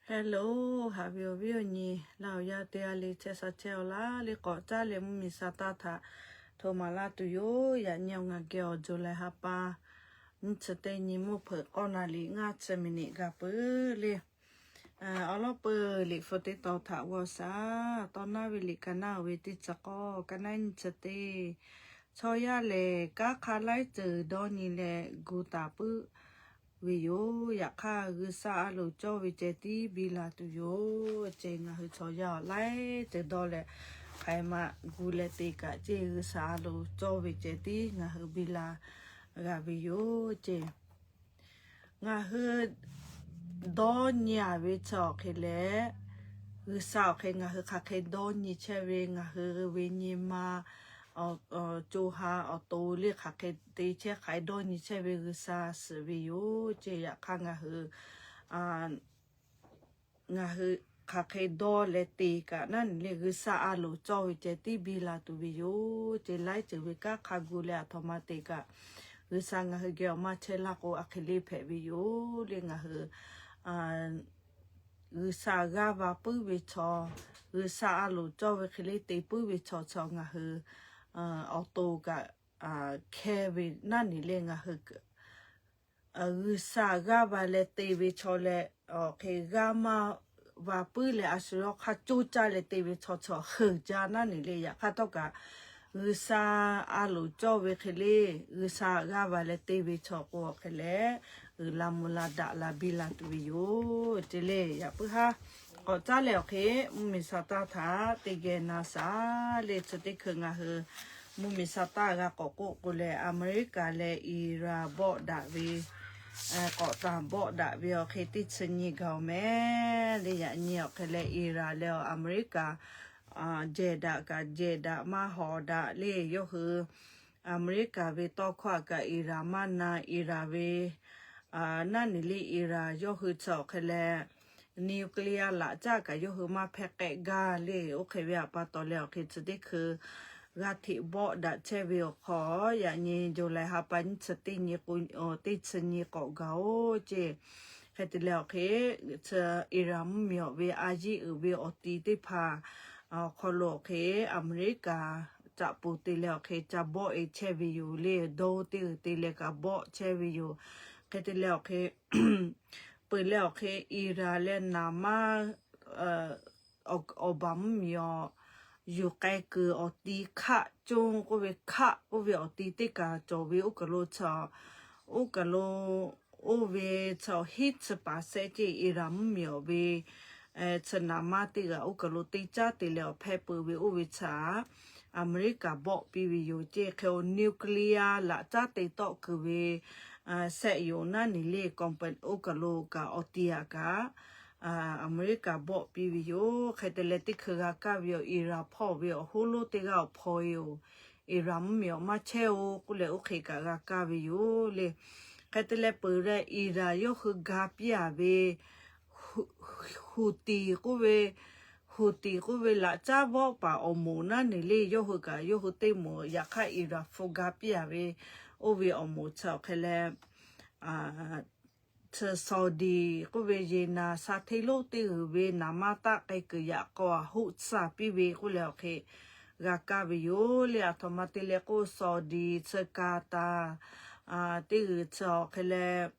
Hello, haꞈ ve awˬ viˉ awˬ nyi, laˇ awˬ yaˇ teˇ g'aˇ le chehˇ sha chehˇ-aw laˇ le, k'awꞈ caˉ leh mvuhˇmiˬ sha taˇ htaꞈ hto maˍ laˇ tuˬ yoˬ. Yaꞈ nyi awˬ ngaˬ geh awˬ July ha pa nyiˇ chi teˇ nyi mvuhˇ hpeuꞈ k'awˇ naˍ riˍ ngaˇ chi miˬniꞈ gaˬ peuˬ le. Awˬ lawn peuˬ, liꞈ hpu teˇ tawn htaꞈ g'awˇ shaˍ. Tawˇ naˉ ve liꞈ ka naˉ-oˬ ve teˇ chi k'awˇ, ka naˉ nyiˇ chi teˇ. Chaw yaˇ lehˬ, kanˉ hk'a laiˉ ceuˬ dawˇ nyi leh gu taˍ puiˉ ve yoˬ. Yaꞈ hk'aˇ, G'uiˬsha a loˍ cawˇ ve ceh tiˉ biˇ la tuˬ yoˬ. Ceˇ, ngaˬ hui chaw yaˇ-oˬ, laiˉ ceuˬ dawˇ leh hk'aˬ hk'e ma gu leh te kaꞈ ceˇ, G'uiˬsha a loˍ cawˇ ve ceh tiˉ ngaˬ hui biˇ la g'a ve yoˬ ceˇ. Ngaˬ hui dawˇ nyi-a ve chi awˬ hk'e leh, G'uiˬsha awˬ hk'e ngaˬ hui hk'aˬ hk'e dawˇ nyi chehˇ ve, ngaˬ hui ve nyi ma, co ha awˬ to le hk'aˬ hk'e te chehˇ, hk'aˬ hk'e dawˇ nyi chehˇ ve G'uiˬsha suhˍ ve yoˬ ceˇ. Yaꞈ hk'aˇ ngaˬ hui ngaˬ hui hk'aˬ hk'e dawˇ leh te kaꞈ naˉ nyi le, G'uiˬsha a loˍ cawˇ ve ceh tiˉ biˇ la tuˬ ve yoˬ ceˇ. Laiˉ ceuˬ ve kanˉ hk'a gu leh aˬ htoꞈ ma te kaꞈ, G'uiˬsha ngaˬ hui geh awˬ maˇ chehˇ laˇ k'o, a hk'e le hpehꞈ ve yoˬ le. Ngaˬ hui G'uiˬsha g'aˇ va puiˉ ve chaw, G'uiˬsha a loˍ cawˇ ve hk'e le te puiˉ ve chaw, chaw ngaˬ hui awˬ to kaꞈ hkehˇ ve naˉ nyi le. Ngaˬ hui G'uiˬsha g'aˇ va leh te ve chaw leh, awˬ hk'e g'aˇ maˇ va puiˉ leh a shu yawˇ hk'aˇ coˇ caˇ leh te ve chaw, chaw heuˬ jaˇ naˉ nyi le. Yaꞈ hk'aˇ htawˇ kaꞈ, G'uiˬsha a loˍ cawˇ ve hk'e le, G'uiˬsha g'aˇ va leh te ve chaw k'o, awˬ hk'e leh uiˍ la mvuh la daꞈ la biˇ la tuˬ ve yoˬ ceˇ le. Yaꞈ puiˉ haˉ k'awꞈ caˉ leh awˬ hk'e mvuhˇmiˬ sha taˇ htaꞈ teˇ geh na shaˍ le. Chi teˇ hkui ngaˬ hui mvuhˇmiˬ sha taˇ g'a k'awꞈ k'oˆ k'o leh, Aˍmeˍriˆkaˍ leh Iˍraˍ bawˆ daꞈ ve, k'awꞈ taˍ bawˆ daꞈ ve awˬ hk'e teˇ chi nyi gaˬ-oˬ mehˍ le. Yaꞈ nyi awˬ hk'e leh Iˍraˍ leh Aˍmeˍriˆkaˍ jehˬ daꞈ kaꞈ jehˬ daꞈ maˇ hawˍ daꞈ le. Yawˇ hui Aˍmeˍriˆkaˍ ve tawˇ hkawˇ kaꞈ Iˍraˍ maˇ na. Iˍraˍ ve naˉ nyi le, Iˍraˍ yawˇ hui chi awˬ hk'e leh nuclear laꞈ caˉ kaꞈ yawˇ hui maˇ hpehˇ k'ehˆ gaˇ le. Oˇ hk'e ve aꞈ pa taw leh awˬ hk'e chi teˇ hkui g'a hteꞈ bawˆ daꞈ chehˇ ve awˬ hk'aw, yaꞈ nyi July ha pa nyiˇ chi teˇ nyi k'o, teˇ chi nyi k'awꞈ gaˬ-oˬ ceˇ. Hk'e te leh awˬ hk'e, Iˍraˍ mvuhˇmiˬ awˬ ve a yiˉ uiˍ ve awˬ ti teˇ hpaˍ awˬ hk'aw lo awˬ hk'e, Aˍmeˍriˆkaˍ caꞈ poˬ te leh awˬ hk'e ca bawˆ-e chehˇ ve yoˬ le. Dawˇ teˇ g'uiˬ te leh kaꞈ bawˆ chehˇ ve yoˬ. Hk'e te leh awˬ hk'e, peuˬ leh awˬ hk'e Iˍraˍ leh naˍ maˇ awˬ baˬ mvuhˇmiˬ awˬ yuˬ k'ai kuiˬ awˬ ti hkaˆ conˇ k'oˆ ve, hkaˆ k'oˆ ve awˬ ti teˇ kaˬ cawˬ ve oˇ kaˬ lo chaw, oˇ kaˬ lo oˇ ve chaw hiˉ chi paˍ sehˆ ceˇ, Iˍraˍ mvuhˇmiˬ awˬ ve chi naˍ maˇ teˇ g'aˇ oˇ kaˬ lo teˇ caˉ te leh awˬ hpehˇ peuˬ ve oˇ ve chaw, Aˍmeˍriˆkaˍ bawˆ piˇ ve yoˬ ceˇ. Hk'e-o nuclear laꞈ caˉ te tawˆ kuiˬ ve sehˆ yoˬ naˉ nyi le. Company oˇ kaˬ lo kaꞈ awˬ ti aꞈ kaꞈ Aˍmeˍriˆkaˍ bawˆ piˇ ve yoˬ. Hk'e te leh teˇ hkui g'a kaˇ ve awˬ Iˍraˍ hpawˇ ve awˬ hoˉ lonˉ teˇ g'aˇ awˬ hpaw-e-oˬ, Iˍraˍ mvuhˇmiˬ awˬ maˇ chehˇ-oˬ k'oˆ leh oˇ hk'e kaꞈ g'a kaˇ ve yoˬ le. Hk'e te leh peuˬ leh Iˍraˍ yawˇ hui ga piˇ-a ve Houthi k'oˆ ve, Houthi k'oˆ ve laꞈ caˉ vawˆ paˍ awˬ moˍ naˉ nyi le. Yawˇ hui kaꞈ yawˇ hui teˇ moˍ, yaꞈ hk'aˇ Iˍraˍ hpu ga piˇ-a ve oˇ ve awˬ moˍ chi awˬ hk'e leh, chi Saudi k'oˆ ve, Yeˍnaˍ sha hteˇ lonˉ teˇ g'uiˬ ve naˍ maˇ taˆ k'ai kuiˬ yaꞈ k'aw hoˆ tsuhˇ piˇ ve k'oˆ leh awˬ hk'e g'a kaˇ ve yoˬ le. Aˬ htoꞈ ma te leh k'o, Saudi chi Qatar teˇ g'uiˬ chi awˬ hk'e leh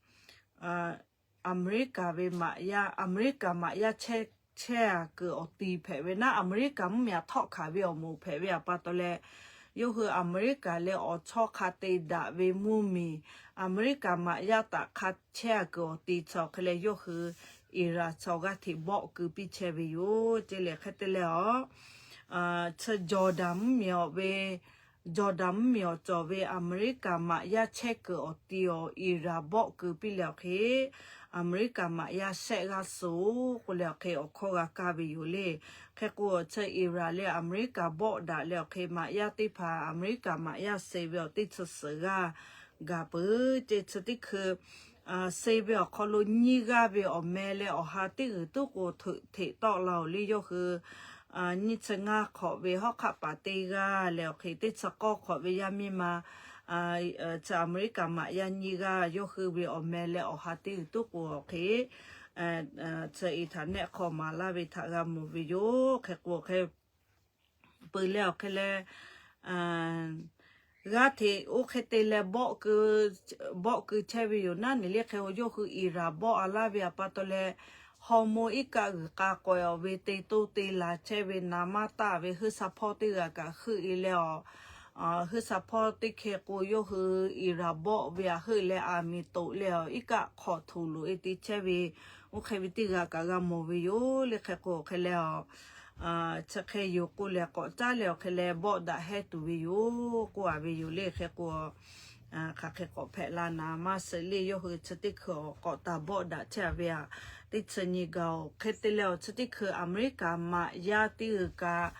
Aˍmeˍriˆkaˍ ve maꞈ yaˇ, Aˍmeˍriˆkaˍ maꞈ yaˇ chehˇ, chehˇ-a kuiˬ awˬ ti hpehꞈ ve naˉ, Aˍmeˍriˆkaˍ mvuhˇmiˬ aꞈ htawˆ hkanˍ ve awˬ moˍ hpehꞈ ve aꞈ pa taw leh, yawˇ hui Aˍmeˍriˆkaˍ leh awˬ chawˇ hk'a te daꞈ ve mvuhˇmiˬ, Aˍmeˍriˆkaˍ maꞈ yaˇ htaꞈ hk'a chehˇ-a kuiˬ awˬ ti chi awˬ hk'e leh yawˇ hui Iˍraˍ chaw g'aˇ hteꞈ bawˆ keu piˇ chehˇ ve yoˬ ceˇ le. Hk'e te leh awˬ chi Jordan mvuhˇmiˬ awˬ ve, Jordan mvuhˇmiˬ awˬ cawˬ ve Aˍmeˍriˆkaˍ maꞈ yaˇ chehˇ kuiˬ awˬ ti awˬ Iˍraˍ bawˆ keu piˇ leh awˬ hk'e, Aˍmeˍriˆkaˍ maꞈ yaˇ shehˆ g'aˇ suhˍ k'oˆ leh awˬ hk'e awˬ hkawˇ g'a kaˇ ve yoˬ le. Hk'e k'o, chi Iˍraˍ leh Aˍmeˍriˆkaˍ bawˆ daꞈ leh awˬ hk'e maꞈ yaˇ teˇ hpaˍ Aˍmeˍriˆkaˍ maꞈ yaˇ suh ve awˬ teˇ chi suhˍ g'aˇ gaˬ peuˬ ceˇ. Chi teˇ hkui suh ve awˬ hk'aw lo nyiˇ g'aˇ ve awˬ meh leh awˬ ha teˇ g'uiˬ tuˉ k'o hteꞈ tawˆ la-oˬ le. Yawˇ hui nyiˇ chi ngaˇ hk'awꞈ ve hawˉ hk'aˆ paˍ teˇ g'aˇ leh awˬ hk'e teˇ chi k'awˇ hk'awꞈ ve yaˇ miˇ ma chi Aˍmeˍriˆkaˍ maꞈ yaˇ nyiˇ g'aˇ yawˇ hui ve awˬ meh leh awˬ ha teˇ g'uiˬ tuˉ k'o awˬ hk'e chi internet hk'aw maˍ laˇ ve htaꞈ g'a mawˬ ve yoˬ. Hk'e k'o hk'e peuˬ leh awˬ hk'e leh, g'aˇ hteꞈ oˇ hk'e te leh bawˆ keu chehˇ ve yoˬ. Naˉ neˬ le hk'e yawˇ hui Iran bawˆ a laˇ ve a pa taw leh, Hormuz iˉ kaˆ g'uiˬ k'a k'awehꞈ awˬ ve te toˇ te laˬ chehˇ ve naˍ maˇ taˆ ve huiˉ sha hpawˇ teˇ g'aˇ kaꞈ heuˆ e leh awˬ, huiˉ sha hpawˇ teˇ hkeh k'o yawˇ hui Iran bawˆ ve a heuˆ leh aˬ miˍ toꞈ leh awˬ iˉ kaˆ hk'awꞈ htoꞈ loꞈ e te chehˇ ve, oˇ hk'e ve teˇ g'aˇ kaꞈ g'a mawˬ ve yoˬ le. Hk'e k'o awˬ hk'e leh awˬ chi hk'e yoˬ k'oˆ leh k'awꞈ caˉ leh awˬ hk'e leh bawˆ daꞈ hehˇ tuˬ ve yoˬ k'oˆ a ve yoˬ le. Hk'e k'o hk'aˬ hk'e k'awꞈ hpehꞈ la naˍ maˇ suh le. Yawˇ hui chi teˇ hkui awˬ k'awꞈ taˍ bawˆ daꞈ chehˇ a ve aꞈ teˇ chi nyi gaˬ-oˬ. Hk'e te leh awˬ chi teˇ hkui America maꞈ yaˇ teˇ g'uiˬ kaꞈ,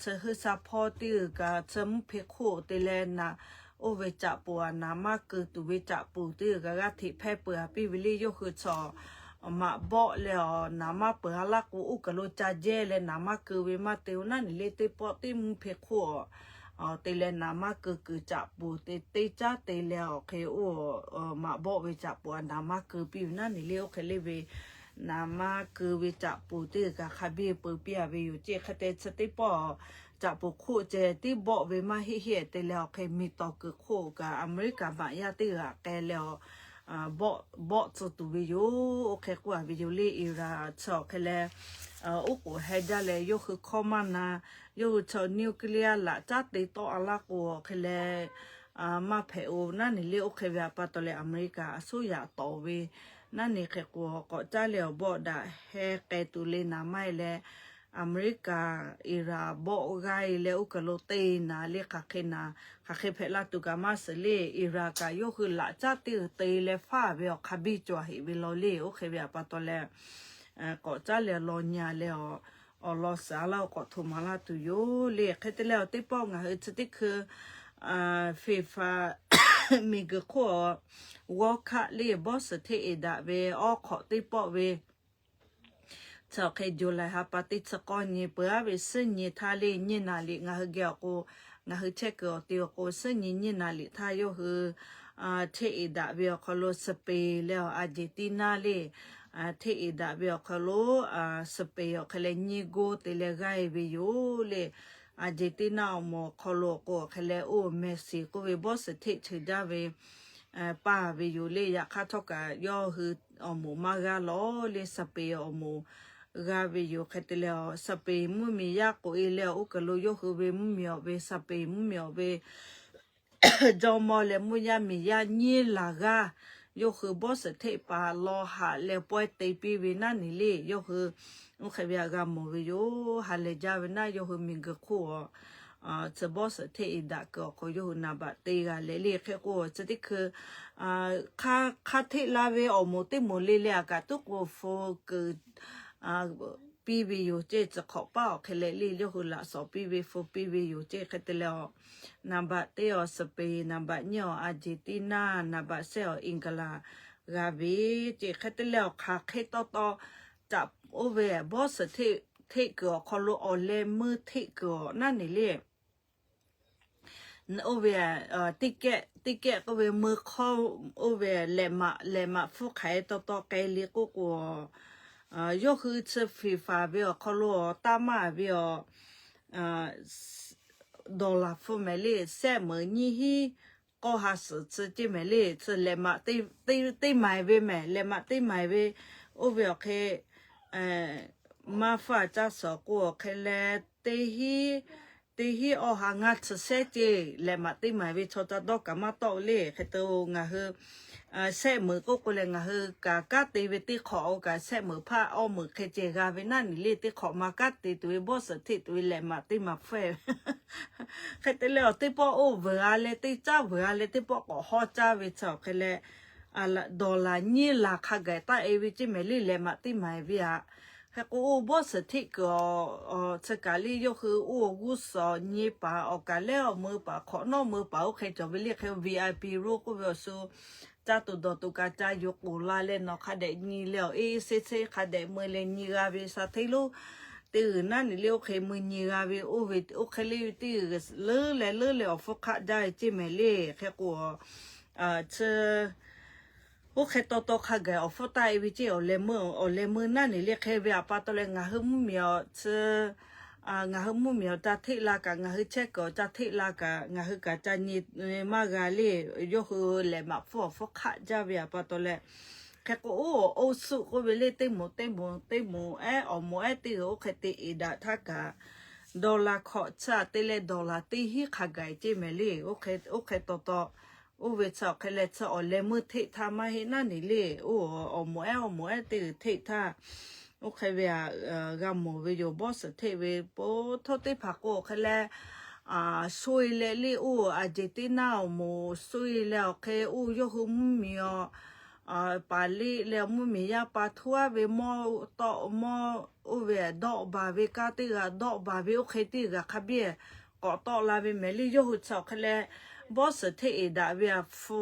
chi huiˉ sha hpawˇ teˇ g'uiˬ kaꞈ, chi mvuhˇ hpe hk'oˆ te leh naˍ, oˇ ve caꞈ poˬ aˬ naˍ maˇ keu tuˬ ve caꞈ poˬ teˇ g'uiˬ kaꞈ g'aˇ hteꞈ hpehˇ peuˬ a piˇ ve le. Yawˇ hui chaw maꞈ bawˆ leh awˬ naˍ maˇ peuˬ a laˇ k'o, oˇ kaˬ lo ca jehˇ leh naˍ maˇ keu ve maˇ te-o. Naˉ neˬ le teˇ pawˆ teˇ mvuhˇ hpe hk'oˆ te leh naˍ maˇ keu kuiˬ caꞈ poˬ te teˇ caˉ te leh awˬ hk'e oˇ maꞈ bawˆ ve caꞈ poˬ aˬ naˍ maˇ keu piˇ ve naˉ neˬ le. Oˇ hk'e le ve naˍ maˇ keu ve caꞈ poˬ teˇ g'uiˬ kaꞈ hk'a biˇ peuˬ piˇ a ve yoˬ ceˇ. Hk'e te chi teˇ pawˆ caꞈ poˬ hk'oˆ ceh tiˉ bawˆ ve maˇ heˆ heˆ te leh awˬ hk'e miˬ tawˍ kuiˬ hk'oˆ kaꞈ America maꞈ yaˇ teˇ g'uiˬ kaꞈ k'ai leh awˬ bawˆ tcuh tuˬ ve yoˬ. Oˇ hk'e k'oˆ a ve yoˬ le. Iran chi awˬ hk'e leh oˉ k'oˍ heh jaˇ leh yawˇ hui hkawˇ maˇ na, yawˇ hui chaw nuclear laꞈ caˉ te tawˆ a laˇ k'o awˬ hk'e leh maˇ hpehꞈ-o. Naˉ neˬ le oˇ hk'e ve a pa taw leh America a suˉ yaꞈ tawˍ ve naˉ neˬ hk'e k'o k'awꞈ caˉ leh awˬ bawˆ daꞈ heh k'ai tuˬ le naˍ maˇ heˆ leh America Iran bawˆ g'aˇ e leh oˇ kaˬ lo te naˍ le hk'aˬ hk'e naˍ, hk'aˬ hk'e hpehꞈ la tuˬ kaꞈ maˇ suh le. Iran kaꞈ yawˇ hui laꞈ caˉ teˇ g'uiˬ te leh faˇ ve awˬ hk'a biˇ cawˬ heꞈ ve law le. Oˇ hk'e ve a pa taw leh k'awꞈ caˉ leh law nyi a leh awˬ lawn suhˍ a laˇ-o k'awꞈ htoꞈ maˍ laˇ tuˬ yoˬ le. Hk'e te leh awˬ teˇ pawˆ ngaˬ hui chi teˇ hkui FIFA miˬguiˬ hk'oˆ awˬ World Cup le bawˇ suhˍ hteˆ eˍ daꞈ ve awˉ hk'awꞈ teˇ pawˆ ve chi awˬ hk'e July ha pa teˇ chi k'awˇ nyi peuˬ aˉ ve suhˉ nyi htaˇ le nyiˇ naˍ liꞈ ngaˬ hui geh awˬ k'o, ngaˬ hui chehˇ kuiˬ awˬ te awˬ k'o suhˉ nyi nyiˇ naˍ liꞈ htaˇ yawˇ hui hteˆ eˍ daꞈ ve awˬ hk'aw lo Spain leh awˬ Argentina le hteˆ eˍ daꞈ ve awˬ hk'aw lo Spain awˬ hk'e leh nyiˇ goˇ te leh g'aˇ e ve yoˬ le. Argentina awˬ moˍ awˬ hk'aw lo k'o awˬ hk'e leh oˇ Messi k'oˆ ve bawˇ suhˍ hteˆ cheu jaˇ ve paˇ ve yoˬ le. Yaꞈ hk'aˇ htawˇ kaꞈ yawˇ hui awˬ moˍ maˇ g'aˇ lawˬ le. Spain awˬ moˍ g'aˇ ve yoˬ. Hk'e te leh awˬ Spain mvuhˇmiˬ yaˇ k'oꞈ e leh oˇ kaˬ lo yawˇ hui ve mvuhˇmiˬ awˬ ve Spain mvuhˇmiˬ awˬ ve jawˇmawˇ leh mvuhˇ yaˇ miˬ yaˇ nyiˇ laˬ g'aˇ yawˇ hui bawˇ suhˍ hteˆ paˍ law haꞈ leh pawehˇ te piˇ ve naˉ neˬ le. Yawˇ hui oˇ hk'e ve htaꞈ g'a mawˬ ve yoˬ. Ha lehˬ jaˇ ve naˉ yawˇ hui miˬguiˬ hk'oˆ awˬ chi bawˇ suhˍ hteˆ eˍ daꞈ kuiˬ awˬ hk'aw yawˇ hui naˍ baꞈ te g'a leh le. Hk'e k'o chi teˇ hkui hk'aˇ hteˆ la ve awˬ moˍ teˇ moˍ le le aꞈ kaꞈ tuˉ k'o fu kuiˬ piˇ ve yoˬ ceˇ. Chi hk'awꞈ paˉ awˬ hk'e leh le yawˇ hui laꞈ shawˍ piˇ ve fu piˇ ve yoˬ ceˇ. Hk'e te leh awˬ naˍ baꞈ teˇ awˬ Spain, naˍ baꞈ nyiˇ awˬ Argentina, naˍ baꞈ shehˆ awˬ England g'a ve ceˇ. Hk'e te leh awˬ hk'aˬ hk'e taw taw caꞈ oˇ ve bawˇ suhˍ hteˆ kuiˬ awˬ hk'aw lo awˬ leh meuˇ hteˆ kuiˬ awˬ naˉ neˬ le oˇ ve teˇ kehˆ k'oˆ ve meuˇ hk'awˇ oˇ ve lehꞈ maꞈ lehꞈ maꞈ hpfuhˇ hk'aˬ e taw taw k'ai le k'oˆ k'o, yawˇ hui chi FIFA ve awˬ hk'aw lo taˇ maˇ ve awˬ dollar hpfuhˇ mehˍ le. Shehˆ meunˍ nyiˇ hinˉ k'awˇ ha suhˍ chi ceˇ mehˍ le. Chi lehꞈ maꞈ teˇ maiˍ ve mehˍ. Lehꞈ maꞈ teˇ maiˍ ve oˇ ve awˬ hk'e maˇ hpfuhˇ a caˇ suhˍ k'o awˬ hk'e leh teˇ hinˉ teˇ hinˉ awˇ ha ngaˇ chi shehˉ ceˇ. Lehꞈ maꞈ teˇ maiˍ ve chaw ca dawˇ kaꞈ maˇ tawˆ le. Hk'e te ngaˬ hui shehˆ meunˍ k'oˆ k'o leh ngaˬ hui kaꞈ kanˉ te ve teˇ hk'awꞈ oˇ kaꞈ shehˆ meunˍ hpaˇ awˇ meunˍ hk'e ceh g'a ve naˉ neˬ le. Teˇ hk'awꞈ ma kanˉ te tuˬ ve bawˇ suhˍ hteˆ tuˬ ve lehꞈ maꞈ teˇ maˬ hpfuhˇ e Hk'e te leh awˬ teˇ pawˆ oˇ veuˬ a leh teˇ caˉ veuˬ a leh teˇ pawˆ k'awꞈ hawˇ caˇ ve chi awˬ hk'e leh, dollar nyiˇ laˬ hk'a gaˬ taˆ e ve ceˇ mehˍ le. Lehꞈ maꞈ teˇ maiˍ ve aꞈ. Hk'e k'o oˇ bawˇ suhˍ hteˆ kuiˬ awˬ chi kaˬ le yawˇ hui oˇ g'uˇ suhˍ nyi paˍ awˬ kaˬ lehˉ awˬ meuˇ paˍ hk'awꞈ nawˉ meuˇ paˍ oˇ hk'e cawˬ ve le. Hk'e VIP room k'oˆ ve awˬ shu caˇ tuˬ dawˬ tuˬ kaꞈ ca yuˬ k'oˍ la leh nawˬ hk'a dehꞈ nyi leh awˬ eˇ seˇ seˇ hk'a dehꞈ mui leh nyi g'a ve sha hteˇ lonˉ teˇ g'uiˬ naˉ neˬ le oˇ hk'e mui nyi g'a ve oˇ ve oˇ hk'e le ve teˇ g'uiˬ leuˉ leh leuˉ leh awˬ hpfuhˇ hk'aˆ jaˇ ve ceˇ mehˍ le. Hk'e k'o chi Oˇ hk'e taw taw hk'a gaˬ awˬ hpfuhˇ taˆ e ve ceˇ, awˬ leh meuˇ, awˬ leh meuˇ naˉ neˬ le hk'e ve aꞈ pa taw leh ngaˬ hui mvuhˇmiˬ awˬ chi, ngaˬ hui mvuhˇmiˬ awˬ ca hteˆ la kaꞈ, ngaˬ hui chehˇ kuiˬ awˬ ca hteˆ la kaꞈ, ngaˬ hui kaꞈ ca nyi maˇ g'a le. Yawˇ hui lehˬ maꞈ hpfuhˇ awˬ hpfuhˇ hk'aˆ jaˇ ve aꞈ pa taw leh, hk'e k'o oˇ oˇ suˆ k'oˆ ve le, teˇ moˍ teˇ moˍ teˇ moˍ ehˉ awˬ moˍ ehˉ teˇ g'uiˬ oˇ hk'e te eˍ daꞈ htaˇ kaꞈ, dollar hkawꞈ chi aꞈ te leh dollar teˇ hinˉ hk'a gaˬ ceˇ mehˍ le. Oˇ hk'e taw taw oˇ ve chi awˬ hk'e leh chi awˬ leh meuˇ hteˆ htaˇ maˇ heˆ naˉ neˬ le. Oˇ awˬ moˍ ehˉ awˬ moˍ ehˉ teˇ g'uiˬ hteˆ htaˇ, oˇ hk'e ve aꞈ g'a mawˬ ve yoˬ. Bawˇ suhˍ hteˆ ve po htawˇ teˇ hpaˍ k'o awˬ hk'e leh sho e leh le, oˇ Argentina awˬ moˍ sho e leh awˬ hk'e oˇ yawˇ hui mvuhˇmiˬ awˬ paˍ le leh mvuhˇmiˬ yaˇ pa htuˇ aˉ ve mawˇ tawˆ mawˇ oˇ ve dawˆ baˬ ve kanˉ teˇ g'aˇ dawˆ baˬ ve oˇ hk'e teˇ g'aˇ hk'a biˇ k'awꞈ tawˆ la ve mehˍ le. Yawˇ hui chi awˬ hk'e leh bawˇ suhˍ hteˆ eˍ daꞈ ve aꞈ hpu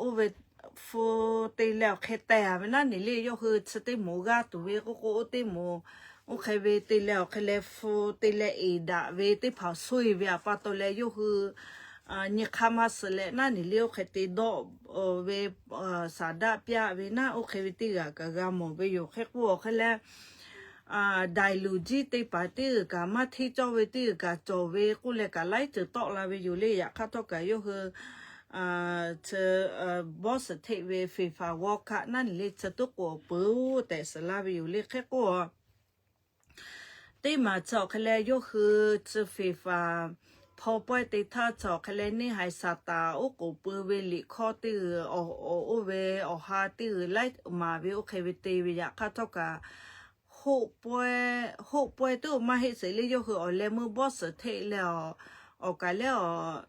oˇ ve hpu te leh awˬ hk'e teh a ve naˉ neˬ le. Yawˇ hui chi teˇ moˍ g'aˇ tuˬ ve k'oˆ k'o oˇ teˇ moˍ oˇ hk'e ve te leh awˬ hk'e leh hpu te leh eˍ daꞈ ve teˇ hpaˍ sho e ve aꞈ pa taw leh yawˇ hui nyi hk'aˇ maˇ suh leh naˉ neˬ le oˇ hk'e te dawˆ ve saˍ daˆ pyaˆ ve naˉ oˇ hk'e ve teˇ g'aˇ kaꞈ g'a mawˬ ve yoˬ. Hk'e k'o awˬ hk'e leh daiˬ luˬ jiˇ te paˍ teˇ g'uiˬ kaꞈ maˇ hteˇ cawˇ ve teˇ g'uiˬ kaꞈ cawˬ ve k'oˆ leh kaꞈ laiˉ ceuˬ tawˆ la ve yoˬ le. Yaꞈ hk'aˇ htawˇ kaꞈ yawˇ hui chi bawˇ suhˍ hteˆ ve Fiˍ faˍ g'awˇ kaꞈ naˉ neˬ le chi tuˉ k'o awˬ peuˬ tehꞈ suhˍ laˇ ve yoˬ le. Hk'e k'o teˇ maˬ chi awˬ hk'e leh yawˇ hui chi Fiˍ faˍ hpaw pawehˇ te htaˇ chi awˬ hk'e leh neˇ haiˬ Saˍtanˍ oˉ k'oˍ pui ve liꞈ hkawˇ teˇ g'uiˬ oˇ ve awˬ ha teˇ g'uiˬ laiˉ maˍ ve oˇ hk'e ve te ve yaꞈ hk'aˇ htawˇ kaꞈ hoˆ pawehˇ teˇ oˇ maˇ heˆ sheˍ le. Yawˇ hui awˬ leh meuˇ bawˇ suhˍ hteˆ leh awˬ, awˬ kaˍ lehˉ awˬ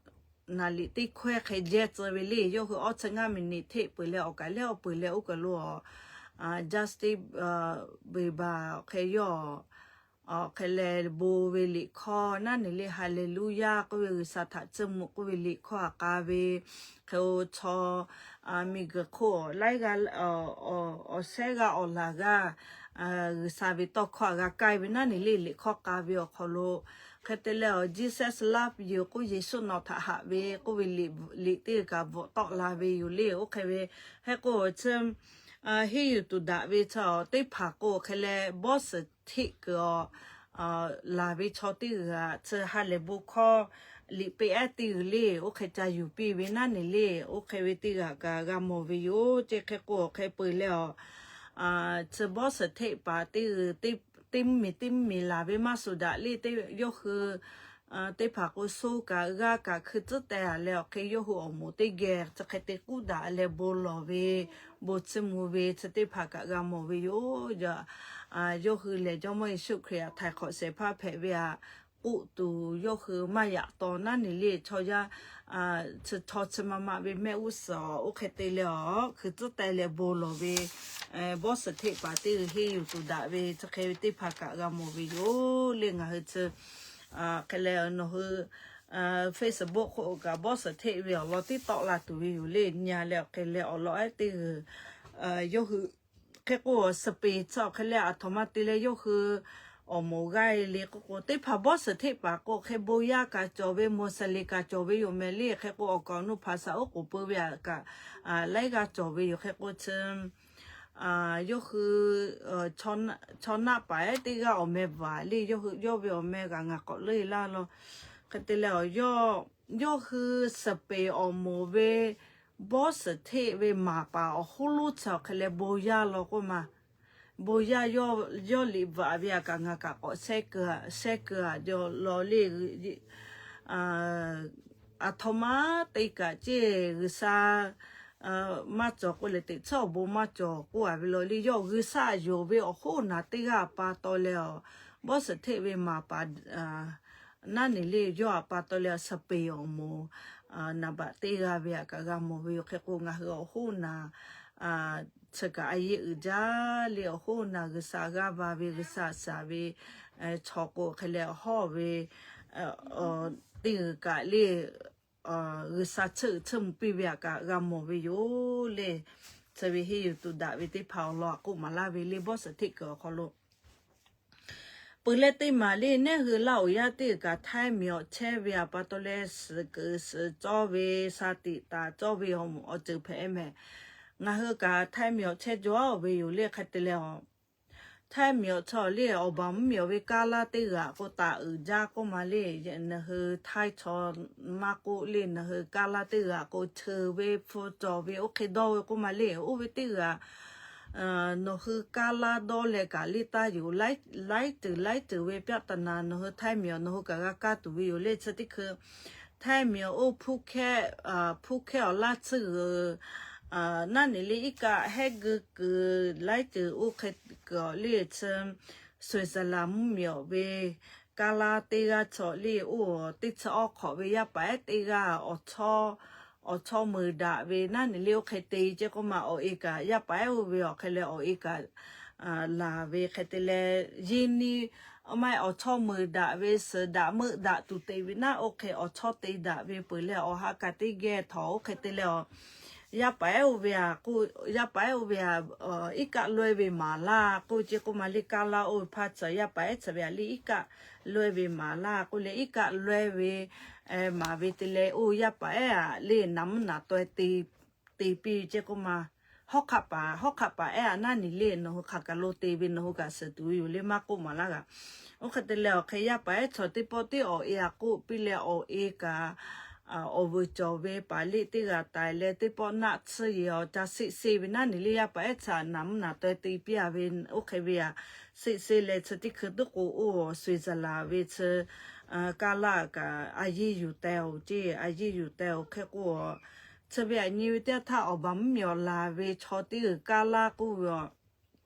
naˍ liꞈ teˇ hkawehˇ hk'e jehˇ tcuh ve le. Yawˇ hui awˇ chi ngaˇ miˬ niꞈ hteˆ peuˬ leh awˬ kaˍ lehˉ awˬ peuˬ leh oˇ kaˬ lo Justin Bieber hk'e yawˇ awˬ hk'e leh bon ve liꞈ hkawˇ naˉ neˬ le Hallelujah k'oˆ ve G'uiˬsha htaꞈ tcuh mvuh k'oˆ ve liꞈ hkawˇ aꞈ k'a ve hk'e o chaw miˬguiˬ hk'oˆ laiˉ g'aˇ awˬ shehˉ g'aˇ awˬ laˬ g'aˇ G'uiˬsha ve tawˇ hkawˇ aꞈ g'a k'ai ve naˉ neˬ le liꞈ hkawˇ k'a ve awˬ hk'aw lo hk'e te leh awˬ Jesus love you k'oˆ Yeˍsuˆ nawˬ htaꞈ haꞈ ve k'oˆ ve liꞈ teˇ g'uiˬ kaꞈ bvuhꞈ tawˆ la ve yoˬ le. Oˇ hk'e ve hk'e k'o chi henˇ yuˬ tuˬ daꞈ ve chaw teˇ hpaˍ k'o hk'e leh bawˇ suhˍ hteˆ kuiˬ awˬ laˬ ve chaw teˇ g'uiˬ aꞈ chi ha lehˬ bon hkawˇ liꞈ peꞈ ehˉ teˇ g'uiˬ le oˇ hk'e ca yuˬ piˇ ve naˉ neˬ le. Oˇ hk'e ve teˇ g'uiˬ kaꞈ g'a mawˬ ve yoˬ. Chi hk'e k'o hk'e peu eˬ leh awˬ chi bawˇ suhˍ hteˆ paˍ teˇ g'uiˬ teˇ mvuhˇmiˬ teˇ mvuhˇmiˬ laˬ ve maˇ shuˍ daꞈ le. Teˇ yawˇ hui teˇ hpaˍ k'o sho kaꞈ g'aˇ kaꞈ hkui tcuhˉ teh a leh awˬ hk'e yawˇ hui awˬ moˍ teˇ geh chi hk'e te k'uˉ daꞈ leh bon lawˬ ve bon tcuhˇ mvuh ve chi teˇ hpaˍ kaꞈ g'a mawˬ ve yoˬ. Yawˇ hui lehˬ Jawˇmawˇ Yeˍsuˆ Hkriꞈ htaꞈ htaiˍ hk'awꞈ shehˍ hpaˇ hpehꞈ ve aꞈ k'oˆ tuˬ yawˇ hui maˇ yaꞈ taw naˉ neˬ le chaw yaˇ chi chaw chi ma ma ve mehˆ g'uˇ suhˍ oˇ hk'e te leh awˬ hkui tcuhˉ teh leh bon lawˬ ve bawˇ suhˍ hteˆ paˍ teˇ g'uiˬ henˇ yuˬ tuˬ daꞈ ve chi hk'e ve teˇ hpaˍ kaꞈ g'a mawˬ ve yoˬ le. Ngaˬ hui chi hk'e leh nawˬ hui Facebook hk'oˆ kaꞈ bawˇ suhˍ hteˆ ve awˬ lawn tiˉ tawˆ la tuˬ ve yoˬ le. Nyi a leh awˬ hk'e leh awˬ lawn ehˉ teˇ g'uiˬ yawˇ hui hk'e k'o Spain chi awˬ hk'e leh aˬ htoꞈ ma te leh yawˇ hui awˬ moˍ g'aˇ e le k'oˆ k'o teˇ hpaˍ bawˇ suhˍ hteˆ paˍ k'o hk'e bon yaˇ kaꞈ cawˬ ve, Muslim kaꞈ cawˬ ve yoˬ mehˍ le. Hk'e k'o awˬ kaˍ awˬ nu hpaˍ shaˍ oˉ k'oˍ pui ve aꞈ kaꞈ laiˉ g'aˇ cawˬ ve yoˬ. Hk'e k'o chi yawˇ hui chaw naˆ paˍ ehˉ teˇ g'aˇ awˬ meh vaˬ le. Yawˇ hui yawˇ ve awˬ meh g'aꞈ ngaˬ k'awꞈ leuˆ e laˇ law. Hk'e te leh yawˇ hui Spain awˬ moˍ ve bawˇ suhˍ hteˆ ve maˍ paˍ awˬ hoˉ lonˉ chi awˬ hk'e leh bon yaˇ law k'oˆ ma. Bon yaˇ yawˇ liꞈ bvuhꞈ ve aꞈ kaꞈ ngaˬ kaꞈ k'awꞈ shehˇ kuiˬ aꞈ, shehˇ kuiˬ aꞈ jaw law le. Aˬ htoꞈ ma te kaꞈ ceˇ G'uiˬsha maˇ cawˬ k'oˆ leh teꞈ tcuhˉ awˬ bon maˇ cawˬ k'oˆ a ve law le. Yawˇ G'uiˬsha yonˍ ve awˬ hoˉ naˬ teˇ g'aˇ aꞈ pa taw leh awˬ bawˇ suhˍ hteˆ ve maˍ paˍ naˉ neˬ le yawˇ aꞈ pa taw leh Spain awˬ moˍ naˍ baꞈ teˇ g'aˇ ve aꞈ kaꞈ g'a mawˬ ve yoˬ. Hk'e k'o ngaˬ hui awˬ hoˉ naˬ chi kaꞈ a yeˇ uiˍ jaˇ le. Awˬ hoˉ naˬ G'uiˬsha g'aˇ va ve G'uiˬsha shaˍ ve chaw k'o hk'e leh awˬ hawˉ ve teˇ g'uiˬ kaꞈ le G'uiˬsha tsuhˇ uiˍ tsuhˇ mvuh piˇ ve aꞈ kaꞈ g'a mawˬ ve yoˬ le. Chi ve henˇ yuˬ tuˬ daꞈ ve teˇ hpaˍ awˬ lawn aꞈ k'oˆ maˍ laˇ ve le bawˇ suhˍ hteˆ kuiˬ awˬ hk'aw lo peuˬ leh teˇ maˬ le. Neˇ hui Laˇ oˍ yaˇ teˇ g'uiˬ kaꞈ Htaiˇ miˬ awˬ chehˇ ve aꞈ pa taw leh suhˍ kuiˬ suhˍ cawˇ ve sha tiꞈ taˍ cawˇ ve awˬ ceuˬ hpehꞈ mehˍ. ngaˬ hui kaꞈ Htaiˇ miˬ awˬ chehˇ jaw ve yoˬ le. Hk'e te leh, Htaiˇ miˬ awˬ chaw le awˬ baˬ mvuhˇ miˬ awˬ ve kaˇ laˇ teˇ g'aˇ k'o taˍ uiˍ jaˇ k'oˆ ma le. Ngaˬ hui Htaiˇ chaw maˇ k'oˆ le, ngaˬ hui kaˇ laˇ teˇ g'aˇ k'o cheu ve hpu cawˬ ve oˇ hk'e dawˇ ve k'oˆ ma le. Oˇ ve teˇ g'aˇ nawˬ hui kaˇ laˇ dawˇ leh kaꞈ le taˇ yoˬ. Laiˉ ceuˬ laiˉ ceuˬ ve ပြဿနာ nawˬ hui Htaiˇ miˬ awˬ nawˬ hui kaꞈ g'a kaˇ tuˬ ve yoˬ le. Chi teˇ hkui Htaiˇ miˬ oˇ Hpu hkehˇ awˬ laˇ tsuhˇ g'uiˬ naˉ neˬ le iˉ kaˆ hehˉ geu kuiˬ laiˉ ceuˬ oˇ hk'e kuiˬ awˬ le chi Switzerland mvuhˇ miˬ awˬ ve kaˇ laˇ teˇ g'aˇ chaw le oˇ teˇ chi awˇ hk'awꞈ ve yaˇ paˍ ehˉ teˇ g'aˇ awˬ chawˇ meuˍ daꞈ ve naˉ neˬ le oˇ hk'e te ce k'oˆ ma awˬ e kaꞈ yaˇ paˍ ehˉ oˇ ve awˬ hk'e leh awˬ e kaꞈ laˬ ve hk'e te leh, yeˇ niˇ maˇ awˬ chawˇ meuˍ daꞈ ve suhˍ daꞈ meuˆ daꞈ tuˬ te ve naˉ oˇ hk'e awˬ chawˇ te daꞈ ve peuˬ leh awˬ ha kaꞈ teˇ geh htawꞈ oˇ hk'e te leh, yaˇ paˍ ehˉ oˇ ve a k'o, yaˇ paˍ ehˉ oˇ ve a iˉ kaˆ lawehˇ ve maˍ laˇ k'oˆ ce k'oˆ ma le. Kaˇ laˇ oˇ ve hpaˇ tcuh yaˇ paˍ ehˉ tcuh ve a le iˉ kaˆ lawehˇ ve maˍ laˇ k'oˆ leh iˉ kaˆ lawehˇ ve maˍ ve te leh oˇ yaˇ paˍ ehˉ a le naˍ mvuhˇ naˍ taweh te te piˇ ce k'oˆ ma, hawˉ hk'aˆ paˍ hawˉ hk'aˆ paˍ ehˉ a naˉ neˬ le nawˬ hui hk'aˬ kaꞈ lo te ve nawˬ hui kaꞈ suhˍ tuˬ ve yoˬ le maˇ k'oˆ maˍ laˇ g'a. Oˇ hk'e te leh awˬ hk'e yaˇ paˍ ehˉ chaw teˇ pawˆ tiˉ awˬ e a k'oˆ piˇ leh awˬ e kaꞈ awˬ vuiˬ cawˬ ve paˍ liˇ teˇ g'aˇ taiˍ leh teˇ pawˆ naˆ tsuhˇ yeˬ awˬ ca seˆ seˆ ve naˉ neˬ le yaˇ paˍ ehˉ tcuh naˍ mvuhˇ naˍ taweh te piˇ a ve oˇ hk'e ve a seˆ seˆ leh chi teˇ hkui tuˉ k'o oˇ Switzerland ve chi kaˇ laˇ kaꞈ a yeˇ yuˬ teh oˬ ce, a yeˇ yuˬ teh oˬ hk'e k'o, chi ve a nyi ve teˇ htaˇ awˬ baˬ mvuhˇ miˬ awˬ laˬ ve chaw teˇ g'uiˬ kaˇ laˇ k'oˆ ve a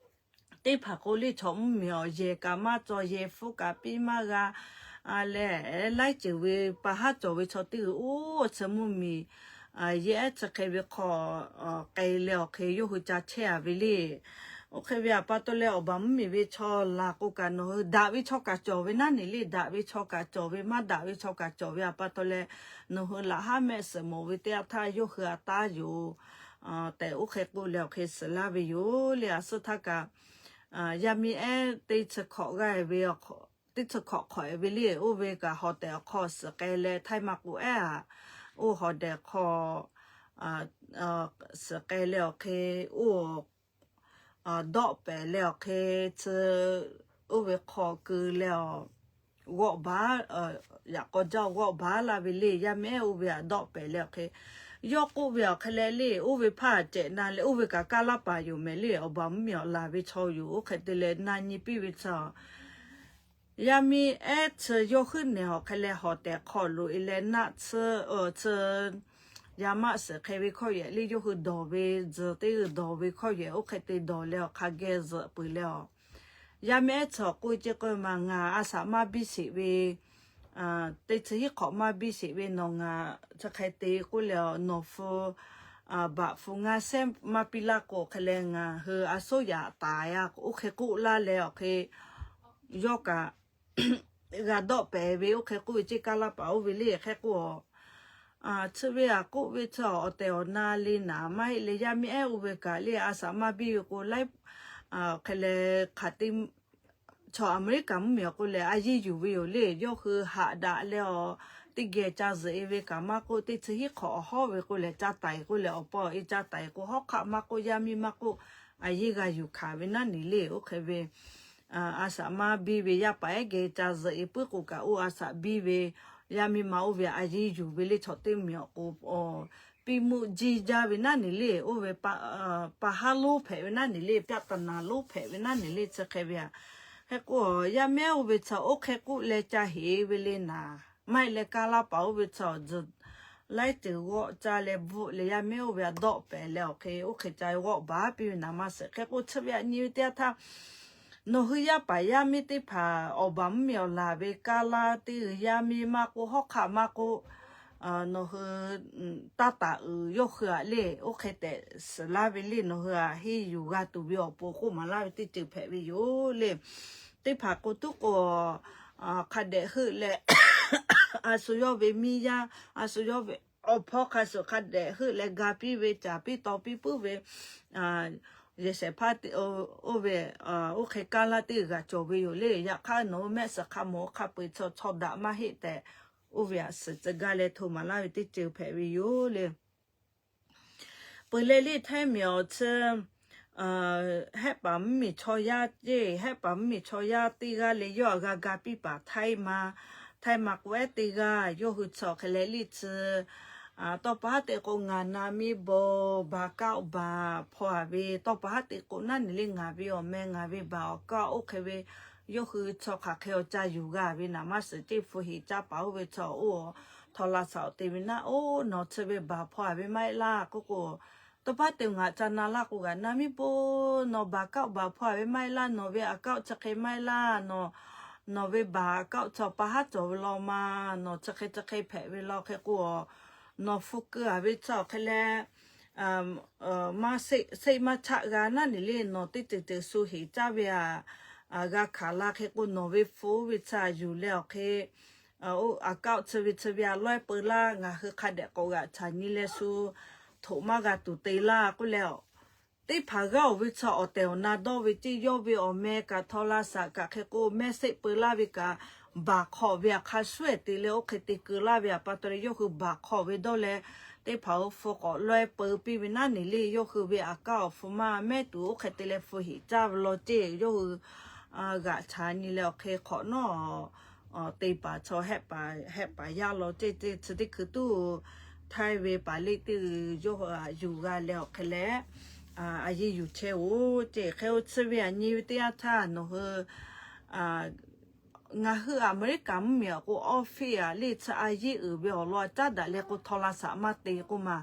teˇ hpaˍ k'o le chaw mvuhˇ miˬ awˬ yehˬ kaꞈ maˇ cawˬ, yehˬ hpfuhˇ kaꞈ piˇ maˇ g'a leh laiˉ ceuˬ ve pa haˉ cawˬ ve chaw teˇ g'uiˬ oˇ chi mvuhˇ miˬ yehˬ ehˉ chi hk'e ve hk'aw k'ai leh awˬ hk'e yawˇ hui ca chehˇ a ve le. Oˇ hk'e ve a pa taw leh awˬ baˬ mvuhˇ miˬ ve chaw laˬ k'o kaꞈ nawˬ hui daꞈ ve chaw kaꞈ cawˬ ve naˉ neˬ le, daꞈ ve chaw kaꞈ cawˬ ve, maˇ daꞈ ve chaw kaꞈ cawˬ ve a pa taw leh nawˬ hui laꞈ haˉ mehˆ suhˍ mawˬ ve teˇ yanˇ htaˇ yawˇ hui a taˉ yoˬ tehꞈ oˇ hk'e k'oˆ leh awˬ hk'e suhˍ laˇ ve yoˬ le. A suhˉ htaˇ kaꞈ yaˇ miˇ ehˉ teˇ chi hkawꞈ g'aˇ ve teˇ chi hkawꞈ hk'awꞈ e ve le oˇ ve kaꞈ hawˬ tehˬ awˬ hk'aw suhˍ k'ai leh Htaiˇ maˇ k'oˆ ehˉ a, oˇ hawˬ dehˬ hk'aw suhˍ k'ai leh awˬ hk'e oˇ dawˆ pehˍ leh awˬ hk'e chi oˇ ve hk'aw keu leh a g'awˆ baˉ, yaꞈ k'aw jaˇ g'awˆ baˉ laˇ ve le. Yaˇ miˇ ehˉ oˇ ve a dawˆ pehˍ leh awˬ hk'e yawˇ k'oˆ ve awˬ hk'e leh le oˇ ve hpaˇ cehꞈ na leh oˇ ve kaꞈ kaˇ laˇ paˍ yoˬ mehˍ le awˬ baˬ mvuhˇ miˬ awˬ laˬ ve chaw yoˬ. Oˇ hk'e te leh na nyi piˇ ve chi yaˇ miˇ ehˉ chi yawˇ huiˉ nehˬ awˬ hk'e leh hawˬ tehˬ hk'aw loꞈ e leh naˆ tsuhˇ chi yaˇ maˆ suhˍ hk'e ve hkawˇ yehˬ le yawˇ hui dawˬ ve tzuhˬ teˇ g'uiˬ dawˬ ve hkawˇ yehˬ oˇ hk'e te dawˬ leh awˬ hk'a geh zuhꞈ peuˬ leh a, yaˇ miˇ ehˉ chi k'oˆ ce k'o ma ngaˬ a shaꞈ maˇ biˇ sheˍ ve teˇ chi hiˉ hk'awꞈ maˇ biˇ sheˍ ve nawˬ ngaˬ chi hk'e te k'oˆ leh a nawˬ hpu baꞈ hpu ngaˇ sehˉ maˇ piˇ laˇ k'o hk'e leh ngaˬ hui a soˉ yaꞈ taˍ ya oˇ hk'e k'oˆ laˇ leh awˬ hk'e yawˇ kaꞈ g'a dawˆ pehˍ ve oˇ hk'e k'oˆ ve ceˇ kaˇ laˇ paˍ oˇ ve le hk'e k'o, chi ve a k'oˆ ve chi awˬ tehˬ awˬ na le naˍ maˇ heˆ leh yaˇ miˇ ehˉ oˇ ve kaꞈ le a shaꞈ maˇ biˇ ve k'o laiˉ hk'e leh hk'aˬ te chaw Aˍmeˍriˆkaˍ mvuhˇ miˬ awˬ k'o lehˬ a yeˇ yuˬ ve yoˬ le. Yawˇ hui haꞈ daꞈ leh a teˇ geh ca zuhꞈ e ve kaꞈ maˇ k'oˆ, teˇ chi hiˉ hk'awꞈ awˬ hawˉ ve k'o lehˬ ca taiˍ k'o lehˬ awˬ pa awˬ e ca taiˍ k'o hawˉ hk'aˆ maˇ k'oˆ, yaˇ miˇ maˇ k'oˆ, a yeˇ g'a yuˬ hkanˍ ve naˉ neˬ le. Oˇ hk'e ve a shaꞈ maˇ biˇ ve yaˇ paˍ ehˉ geh ca zuhꞈ e puiˉ k'o kaꞈ oˇ a shaꞈ biˇ ve yaˇ miˇ ma oˇ ve a yeˇ yuˬ ve le. Chaw teˇ miˬ awˬ k'o piˇ meuˆ jiˇ jaˇ ve naˉ neˬ le. Oˇ ve pa haˉ lonˉ hpehꞈ ve naˉ neˬ le, ပြဿနာ lonˉ hpehꞈ ve naˉ neˬ le chi hk'e ve a. Hk'e k'o yaˇ miˇ ehˉ oˇ ve chi oˇ hk'e k'oˆ leh ca heˍ ve le naˍ maˇ heˆ leh kaˇ laˇ paˍ oˇ ve chi awˬ tzuhˬ laiˉ ceuˬ g'awˆ caˇ leh bvuhˆ leh yaˇ miˇ ehˉ oˇ ve a dawˆ pehˍ leh awˬ hk'e oˇ hk'e ca g'awˆ baˉ piˇ ve naˍ maˇ sheˍ. Hk'e k'o chi ve a nyi ve teˇ yanˇ htaˇ nawˬ hui yaˇ paˍ yaˇ miˇ teˇ hpaˍ awˬ baˬ mvuhˇ miˬ awˬ laˬ ve kaˇ laˇ teˇ g'uiˬ yaˇ miˇ maˇ k'oˆ hawˉ hk'aˆ maˇ k'oˆ nawˬ hui taˇ taˍ uiˍ yawˇ hui a le oˇ hk'e tehꞈ suhˍ laˇ ve le. Nawˬ hui a henˇ yuˬ g'a tuˬ ve awˬ pon k'oˆ maˍ laˇ ve teˇ ceuˬ hpehꞈ ve yoˬ le. Teˇ hpaˍ k'o tuˉ k'o hk'a dehꞈ heuˆ leh a shu yawˇ ve miˇ yaˇ, a shu yawˇ ve awˬ hpawˇ hk'a shuˍ hk'a dehꞈ heuˆ leh ga piˇ ve caˍ piˇ taw piˇ puiˉ ve yehˬ shehˍ hpaˇ oˇ ve oˇ hk'e kaˇ laˇ teˇ g'aˇ cawˬ ve yoˬ le. Yaꞈ hk'aˇ nawˬ hui mehˆ suhˍ hk'a mawˬ hk'a peu-eˬ chaw chaw daꞈ maˇ heˆ tehꞈ oˇ ve a suhˍ tcuh gaˇ leh hto maˍ laˇ ve teˇ ceuˬ hpehꞈ ve yoˬ le. Peuˬ leh le htaiˇ miˬ awˬ chi, hehˆ paˍ mvuhˇ miˬ chaw yaˇ ceˇ, hehˆ paˍ mvuhˇ miˬ chaw yaˇ teˇ g'aˇ le yawˇ a g'a ga piˇ paˍ htaiˇ ma, htaiˇ ma k'o ehˉ teˇ g'aˇ yawˇ hui chi awˬ hk'e leh le chi tawˇ pa haˉ te k'o ngaˬ na miˇ bon baˬ kaˆ baˬ hpaw-a ve, tawˇ pa haˉ te k'o naˉ neˬ le ngaˬ ve awˬ meh ngaˬ ve baˬ awˬ kaˆ oˇ hk'e ve yawˇ hui chaw hk'aˬ hk'e awˬ ca yuˬ g'a ve naˍ maˇ shiˍ ceˇ. Hpu heˍ caˇ paˍ oˇ ve chaw oˇ โทรศัพท์ te ve naˉ, oˇ nawˬ chi ve baˬ hpaw-a ve maˇ heˆ laˇ k'oˆ k'o, tawˇ pa haˉ te ngaˬ ca na laˇ k'o g'a na miˇ bon, nawˬ baˬ kaˆ baˬ hpaw-a ve maˇ heˆ laˇ, nawˬ ve a kaˆ chi hk'e maˇ heˆ laˇ, nawˬ ve baˬ a kaˆ chaw pa haˉ cawˬ ve law ma, nawˬ chi hk'e chi hk'e hpehꞈ ve law hk'e k'o, nawˬ hpu keu-a ve chaw awˬ hk'e leh maˇ seˆ maˇ chaˆ g'a naˉ neˬ le nawˬ teˇ ceuˬ ceuˬ shu heˍ caˇ ve a g'a hkanˍ la hk'e k'o nawˬ ve hpu oˇ ve chi yuˬ leh awˬ hk'e a kaˆ chi ve chi ve a lawehˇ peu laˇ, ngaˬ hui hk'a dehꞈ k'awꞈ g'aꞈ caˍ nyi leh shu htoꞈ maˇ g'a tuˬ te laˇ k'oˆ leh, teˇ hpaˍ g'aˇ-oˬ ve chaw awˬ tehˬ awˬ na dawˇ ve ceˇ, yawˇ ve awˬ meh kaꞈ โทรศัพท์ kaꞈ hk'e k'o mehˆ seˆ peu laˇ ve kaꞈ baˬ hk'awꞈ ve a hk'a shuˉ-ehˍ te leh oˇ hk'e te keu laˇ ve a pa taw leh yawˇ hui baˬ hk'awꞈ ve dawˇ leh teˇ hpaˍ-oˬ hpu k'awꞈ lawehˇ peu piˇ ve naˉ neˬ le yawˇ hui ve a kaˆ awˬ hpu maˇ mehˉ tuˬ oˇ hk'e te leh hpu heˍ caˇ ve law ceˇ, yawˇ hui g'aꞈ caˍ nyi leh awˬ hk'e hk'awꞈ nawˉ te paˍ chaw hehˆ paˍ yaˇ law ceˇ, chi teˇ hkui tuˬ htaiˇ ve paˍ liˇ teˇ yawˇ hui a yuˬ g'a leh awˬ hk'e leh a yeˇ yuˬ chehˇ-oˬ ceˇ. Hk'e-oˬ chi ve a nyi ve teˇ yanˇ htaˇ nawˬ hui ngaˬ hui Aˍmeˍriˆkaˍ mvuhˇmiˬ awˬ k'o office a le chi a yeˇ uiˍ ve awˬ lawn caˉ daꞈ leh k'o โทรศัพท์ maˇ te k'oˆ ma,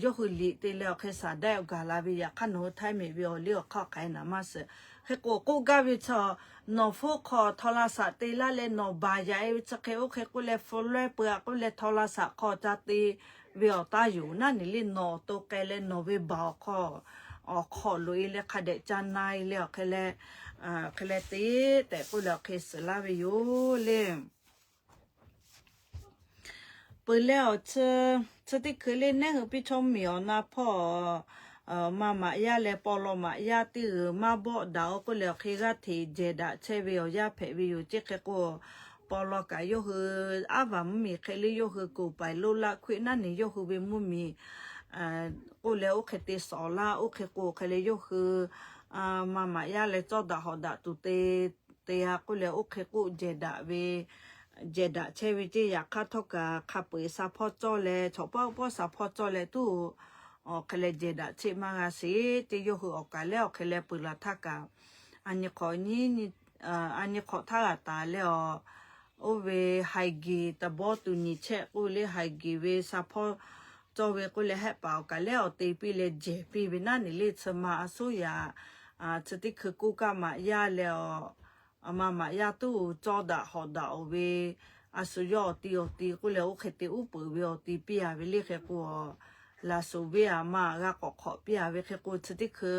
yawˇ hui liꞈ te leh awˬ hk'e shaˍ daiˇ awˬ gaˬ la ve yaꞈ hk'aˇ nawˬ hui htaiˇ mehˍ ve awˬ liˇ awˬ hk'aˇ k'ai naˍ maˇ shiˍ. Hk'e k'o k'oˆ gaˇ ve chaw, nawˬ hpu hk'aw โทรศัพท์ te laˇ leh nawˬ baˬ yaꞈ-e ve chi hk'e oˇ hk'e k'oˆ leh hpu lawehˇ peu-a k'oˆ leh โทรศัพท์ hk'aw ca te ve awˬ taˇ yoˬ naˉ neˬ le nawˬ awˬ to k'ai leh nawˬ ve baˬ awˬ hk'aw, awˬ hk'aw loꞈ-e leh hk'a dehꞈ ca na-e leh awˬ hk'e leh, hk'e leh te tehꞈ k'oˆ leh awˬ hk'e suhˍ laˇ ve yoˬ le. Peuˬ leh awˬ chi, chi teˇ hkui le nehˉ hui piˇ chaw miˬ awˬ na hpawˇ maˇ maꞈ yaˇ leh paw law maꞈ yaˇ teˇ g'uiˬ maˇ bawˆ daꞈ-oˬ k'oˆ leh awˬ hk'e g'aˇ hteꞈ jehˬ daꞈ chehˇ ve awˬ yanˇ hpehꞈ ve yoˬ ceˇ. Hk'e k'o paw law kaꞈ yawˇ hui aˉ vaˬ mvuhˇmiˬ hk'e le yawˇ hui kuˬ paiˍ loˇ laˆ hk'oˆ naˉ neˬ yawˇ hui ve mvuhˇmiˬ k'oˆ leh oˇ hk'e te shawˍ laˇ, oˇ hk'e k'o hk'e leh yawˇ hui maˇ maꞈ yaˇ leh cawˇ daꞈ hawꞈ daꞈ tuˬ te te-a k'oˆ leh oˇ hk'e k'oˆ jehˬ daꞈ ve, jehˬ daꞈ chehˇ ve ceˇ. Yaꞈ hk'aˇ htawˇ kaꞈ hk'a peu-eˬ sha hpawˇ cawˇ leh chaw paˆ uˉ pawˇ sha hpawˇ cawˇ leh tuˬ awˬ hk'e leh jehˬ daꞈ chehˇ maˇ g'a sheˍ ceˇ. Yawˇ hui awˬ kaˬ lehˉ awˬ hk'e leh peuˬ laˬ htaˇ kaꞈ a nyi hk'awꞈ nyi, a nyi hk'awꞈ htaˇ g'a taˍ leh awˬ, oˇ ve haiˬ geˬ taˍ bawˇ tuˬ nyi chehˇ k'oˆ le haiˬ geˬ ve sha hpawˇ cawˇ ve k'oˆ leh hehˆ paˍ awˬ kaˬ lehˉ awˬ te piˇ leh jehˬ piˇ ve naˉ neˬ le chi ma a suˉ yaꞈ chi teˇ hkui k'oˆ kaˇ maꞈ yaˇ leh awˬ, maˇ maꞈ yaˇ tuˬ cawˇ daꞈ hawꞈ daꞈ-oˬ ve, a shu yawˇ awˬ ti awˬ ti k'oˆ leh oˇ hk'e te uˉ peunˍ ve awˬ ti piˇ-a ve le hk'e k'o, laˬ shuˍ ve a ma g'a k'awꞈ hk'awꞈ piˇ-a ve hk'e k'o chi teˇ hkui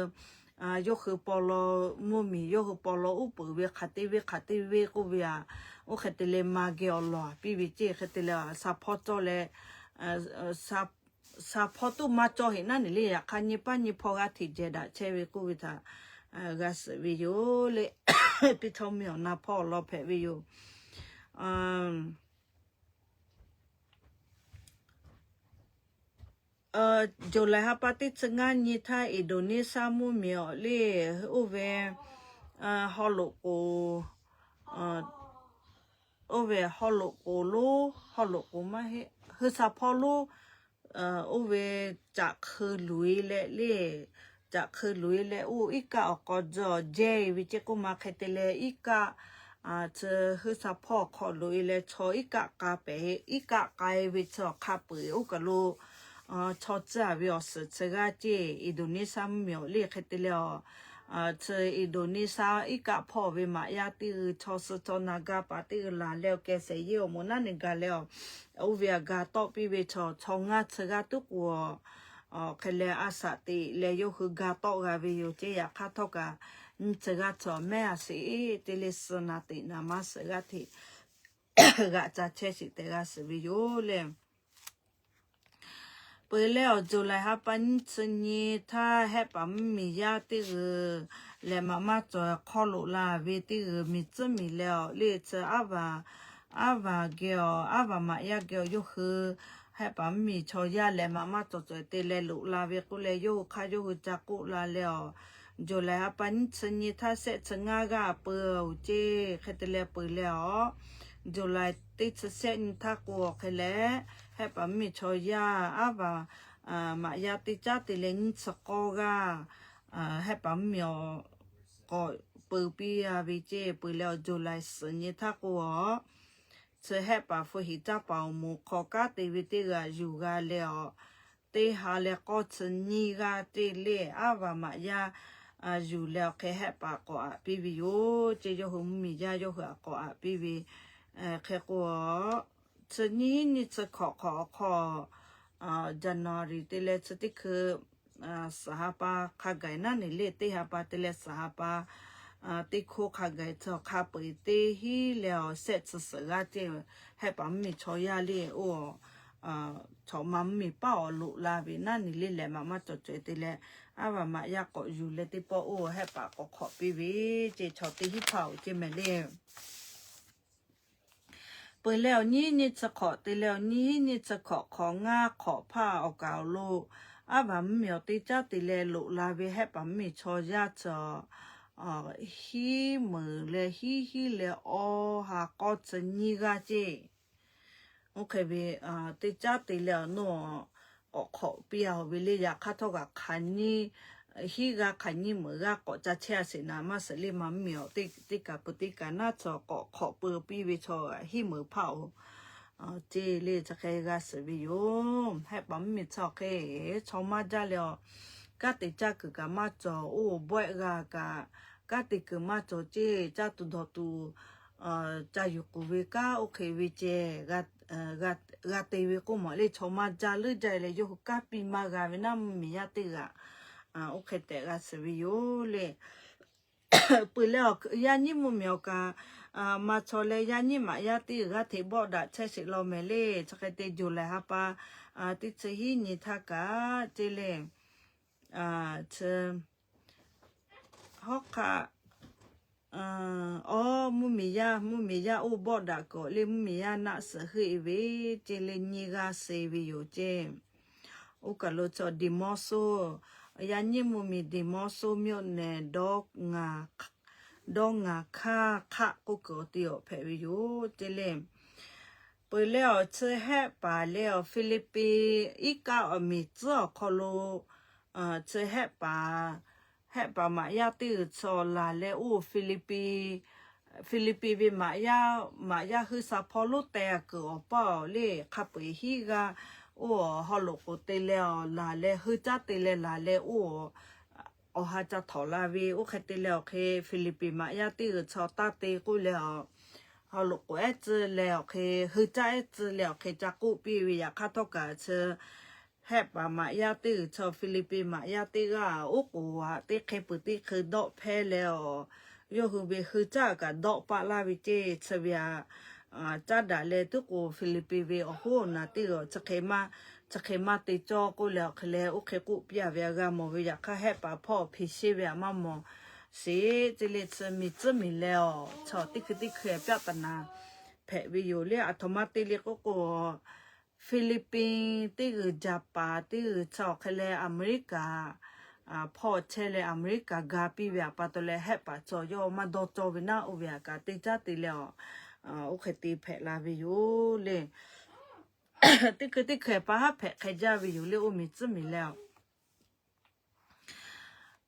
yawˇ hui paw law mvuhˇmiˬ yawˇ hui paw law uˉ peunˍ ve hk'aˬ te ve hk'aˬ te ve k'oˆ ve a, oˇ hk'e te leh maˇ geh awˬ lawˬ piˇ ve ceˇ. Hk'e te leh sha hpawˇ cawˇ leh sha hpawˇ tuˬ maˇ cawˇ heꞈ naˉ neˬ le yaꞈ hk'aˇ nyi paˇ nyi hpawˇ g'aˇ hteꞈ jehˬ daꞈ chehˇ ve k'oˆ ve htaꞈ g'a suhˍ ve yoˬ le. Piˇ chaw miˬ awˬ na hpawˇ awˬ lawn hpehꞈ ve yoˬ. July ha pa teˇ chi ngaˇ nyi htaˇ Indonesia mvuhˇmiˬ awˬ le oˇ ve haw loꞈ k'oˍ, oˇ ve haw loꞈ k'oˍ lonˉ, haw loꞈ k'oˍ maˇ heˆ, hui sha hpawˇ lonˉ oˇ ve caꞈ hk'eu luˬ-e leh le, caꞈ hk'eu luˬ-e leh oˇ iˉ kaˆ awˬ k'aw tcuh jehˇ ve ceˇ k'oˆ ma. Hk'e te leh iˉ kaˆ chi hui sha hpawˇ awˬ hk'aw loꞈ-e leh chaw iˉ kaˆ k'a pehˍ, iˉ kaˆ k'ai ve chi awˬ hk'a peu-eˬ oˇ kaˬ lo chaw tcuh-a ve awˬ suhˍ chi g'aˇ ceˇ. Indonesia mvuhˇmiˬ awˬ le hk'e te leh awˬ, chi Indonesia iˉ kaˆ hpawˇ ve maꞈ yaˇ teˇ g'uiˬ chaw suh chaw na ga paˍ teˇ g'uiˬ laˬ leh awˬ keh shehˍ yeˇ awˬ moˍ naˉ neˬ gaˬ leh awˬ, oˇ ve a ga tawˆ piˇ ve chaw chaw ngaˇ chi g'aˇ tuˉ k'o, hk'e leh a shaꞈ teꞈ leh yawˇ hui ga tawˆ g'a ve yoˬ ceˇ. Yaꞈ hk'aˇ htawˇ kaꞈ nyi chi g'aˇ chaw mehˉ a sheˍ te leh suh na teꞈ naˍ maˇ suhˍ g'aˇ hteꞈ g'aꞈ ca chehˇ sheˍ tehꞈ g'a suhˍ ve yoˬ le. Peuˬ leh awˬ July ha pa nyiˇ chi nyi htaˇ hehˆ paˍ mvuhˇmiˬ yaˇ teˇ g'uiˬ lehˬ maꞈ maˇ cawˬ hk'aw loꞈ la ve teˇ g'uiˬ miˬ tcuhˉ miˬ leh awˬ le chi aˉ vaˬ, aˉ vaˬ geh awˬ, aˉ vaˬ maꞈ yaˇ geh awˬ yawˇ hui Hehˆ paˍ mvuhˇmiˬ chaw yaˇ lehˬ maꞈ maˇ cawˬ cawˬ te leh loꞈ la ve k'oˆ leh, yawˇ hui hk'aˇ yawˇ hui ca k'oˆ la leh awˬ, July ha pa nyiˇ chi nyiˇ htaˇ shehˆ chi ngaˇ g'aˇ peu-oˬ ceˇ hk'e te leh peu leh awˬ, July teˇ chi shehˆ nyi htaˇ k'o awˬ hk'e leh, hehˆ paˍ mvuhˇmiˬ chaw yaˇ aˉ vaˬ maꞈ yaˇ teˇ caˉ te leh nyiˇ chi k'awˇ g'aˇ hehˆ paˍ mvuhˇmiˬ awˬ k'awꞈ peu piˇ a ve ceˇ. Peu leh awˬ, July suhˍ nyi htaˇ k'o awˬ, chi hehˆ paˍ fu hiˍ caˇ paˍ awˬ moˍ hk'aw kanˉ te ve teˇ g'aˇ yuˬ g'a leh awˬ, teˇ ha leh k'awˇ chi nyiˇ g'aˇ ceˇ le, aˉ vaˬ maꞈ yaˇ yuˬ leh awˬ hk'e hehˆ paˍ k'awꞈ aꞈ piˇ ve yoˬ ceˇ. Yawˇ hui mvuhˇmiˬ yaˇ yawˇ hui aꞈ k'awꞈ aꞈ piˇ ve hk'e k'o, chi nyiˇ nyiˇ chi hkawꞈ hk'awꞈ awˬ hk'aw, January te leh chi teˇ hkui suhˍ ha pa hk'a gaˬ naˉ neˬ le, teˇ ha pa te leh suhˍ ha pa teˇ hkoˇ hk'a gaˬ chi hk'a peu-eˬ teˇ hinˉ leh awˬ shehˆ chi suhˍ g'aˇ ceˇ, hehˆ paˍ mvuhˇmiˬ chaw yaˇ le oˇ chaw ma mvuhˇmiˬ paˉ awˬ loꞈ la ve naˉ neˬ le lehˬ maꞈ maˇ cawˬ cawehˬ te leh, aˉ vaˬ maꞈ yaˇ k'awꞈ yuˬ leh teˇ pawˆ oˇ hehˆ paˍ k'awꞈ hk'awꞈ piˇ ve ceˇ, chaw teˇ hinˉ hpaˇ oˬ ceˇ mehˍ le. Peu leh awˬ nyiˇ nyiˇ chi hk'awꞈ te leh awˬ nyiˇ nyiˇ chi hk'awꞈ hk'awꞈ ngaˇ hk'awꞈ hpaˇ awˬ kaˍ awˬ lo, aˉ vaˬ mvuhˇmiˬ awˬ teˇ caˉ te leh loꞈ la ve hehˆ paˍ mvuhˇmiˬ chaw yaˇ chi, hiˉ meunˍ leh hiˉ hiˉ leh awˬ ha k'awˇ chi nyiˇ g'aˇ ceˇ. Oˇ hk'e ve teˇ caˉ te leh awˬ nawˬ k'awꞈ hk'awꞈ piˇ a ve le. Yaꞈ hk'aˇ htawˇ kaꞈ hk'aˬ nyiˇ, hiˉ g'aˇ hk'aˬ nyiˇ meunˍ g'aˇ k'awꞈ ca chehˇ a sheˍ naˍ maˇ suhˍ le, ma mvuhˇmiˬ awˬ teˇ kaꞈ peu teˇ kaꞈ naˉ chaw k'awꞈ hk'awꞈ peu piˇ ve chaw hiˉ meunˍ hpaˇ oˬ ceˇ le. Chi hk'e g'a suhˍ ve yoˬ. Hehˆ paˍ mvuhˇmiˬ chaw hk'e chaw maˇ jaˇ leh awˬ, kanˉ te caˇ kuiˬ kaꞈ maˇ cawˬ, oˇ bawehˆ g'a kaꞈ kanˉ te kuiˬ maˇ cawˬ ceˇ. Caˇ tuˬ dawˬ tuˬ ca yuˬ k'oˍ ve kanˉ oˇ hk'e ve ceh g'a te ve k'oˆ maˬ le. Chaw maˇ jaˇ leuˉ jaˇ leh yawˇ hui kanˉ piˇ maˇ g'a ve naˉ mvuhˇmiˬ yaˇ teˇ g'aˇ oˇ hk'e tehꞈ g'a suhˍ ve yoˬ le. Peuˬ leh awˬ yaˇ nyiˉ mvuhˇmiˬ awˬ kaꞈ maˇ chaw leh yaˇ nyiˉ maꞈ yaˇ teˇ g'aˇ hteꞈ bawˆ daꞈ chehˇ sheˍ law mehˍ le. Chi hk'e te July ha pa teˇ chi hiˉ nyi htaˇ kaꞈ ceˇ le. Chi hawˉ hk'aˆ, awˬ, mvuhˇmiˬ yaˇ, mvuhˇmiˬ yaˇ oˇ bawˆ daꞈ kawꞈ le, mvuhˇmiˬ yaˇ naˆ suhˍ heuˆ e ve ceˇ le, nyiˇ g'aˇ suh ve yoˬ ceˇ. Oˇ kaˬ lo chaw Dimawso, yaˇ nyiˉ mvuhˇmiˬ Dimawso myoˇ nehˬ dawˇ ngaˬ hkaˇ k'oˆ kuiˬ awˬ te awˬ hpehꞈ ve yoˬ ceˇ le. Peuˬ leh awˬ, chi hehˆ paˍ leh awˬ Philippines iˉ kaˆ awˬ miˬ tcuhˉ awˬ hk'aw lo, chi hehˆ paˍ, hehˆ paˍ maꞈ yaˇ teˇ g'uiˬ chi awˬ laˬ leh oˇ Philippines, Philippines ve maꞈ yaˇ, maꞈ yaˇ hui sha hpawˇ lonˉ teh kuiˬ awˬ paˇ awˬ le hk'a peu-eˬ hiˉ g'aˇ oˇ awˬ haw loꞈ k'oˍ te leh awˬ laˬ leh hui caˉ te leh laˬ leh oˇ awˬ ha ca htawnˍ la ve. Oˇ hk'e te leh awˬ hk'e Philippines maꞈ yaˇ teˇ g'uiˬ chi awˬ taˇ te k'oˆ leh awˬ, haw loꞈ k'oˍ ehˉ tcuh leh awˬ hk'e, hui caˇ ehˉ tcuh leh awˬ hk'e ca k'oˆ piˇ ve. Yaꞈ hk'aˇ htawˇ kaꞈ chi hehˆ paˍ maꞈ yaˇ teˇ g'uiˬ chi Philippines maꞈ yaˇ teˇ g'aˇ oˉ k'oˍ aꞈ teˇ hk'e peuˬ teˇ hk'e dawˆ hpehˇ leh awˬ, yawˇ hui ve hui caˇ kaꞈ dawˆ paˆ laˇ ve ceˇ. Chi ve aꞈ, caˉ daꞈ leh tuˉ k'o Philippines ve awˬ hoˉ awˬ naˬ teˇ g'aˇ chi hk'e maˇ, chi hk'e maˇ te cawˇ k'oˆ leh awˬ hk'e leh oˇ hk'e k'oˆ piˇ a ve aꞈ g'a mawˬ ve. Yaꞈ hk'aˇ hehˆ paˍ hpawˇ hpeꞈ sheˇ ve aꞈ maˇ mawˬ sheˍ ceˇ le. Chi miˬ tcuhˉ miˬ leh awˬ, chaw teˇ hkui teˇ hkui pyaˆ taˍ naˍ hpehꞈ ve yoˬ le. Aˬ htoꞈ ma te le k'oˆ k'o, Philippines teˇ g'uiˬ, Japan teˇ g'uiˬ chi awˬ hk'e leh America hpawˇ chehˇ leh America ga piˇ ve aꞈ pa taw leh hehˆ paˍ chaw yawˇ maˇ dawˇ cawˇ ve naˉ oˇ ve aꞈ kaꞈ teˇ caˉ te leh awˬ, oˇ hk'e te hpehꞈ la ve yoˬ le. Teˇ hkui teˇ hkui pa haˉ hpehꞈ hk'e jaˇ ve yoˬ le, oˇ miˬ tcuhˉ miˬ leh awˬ.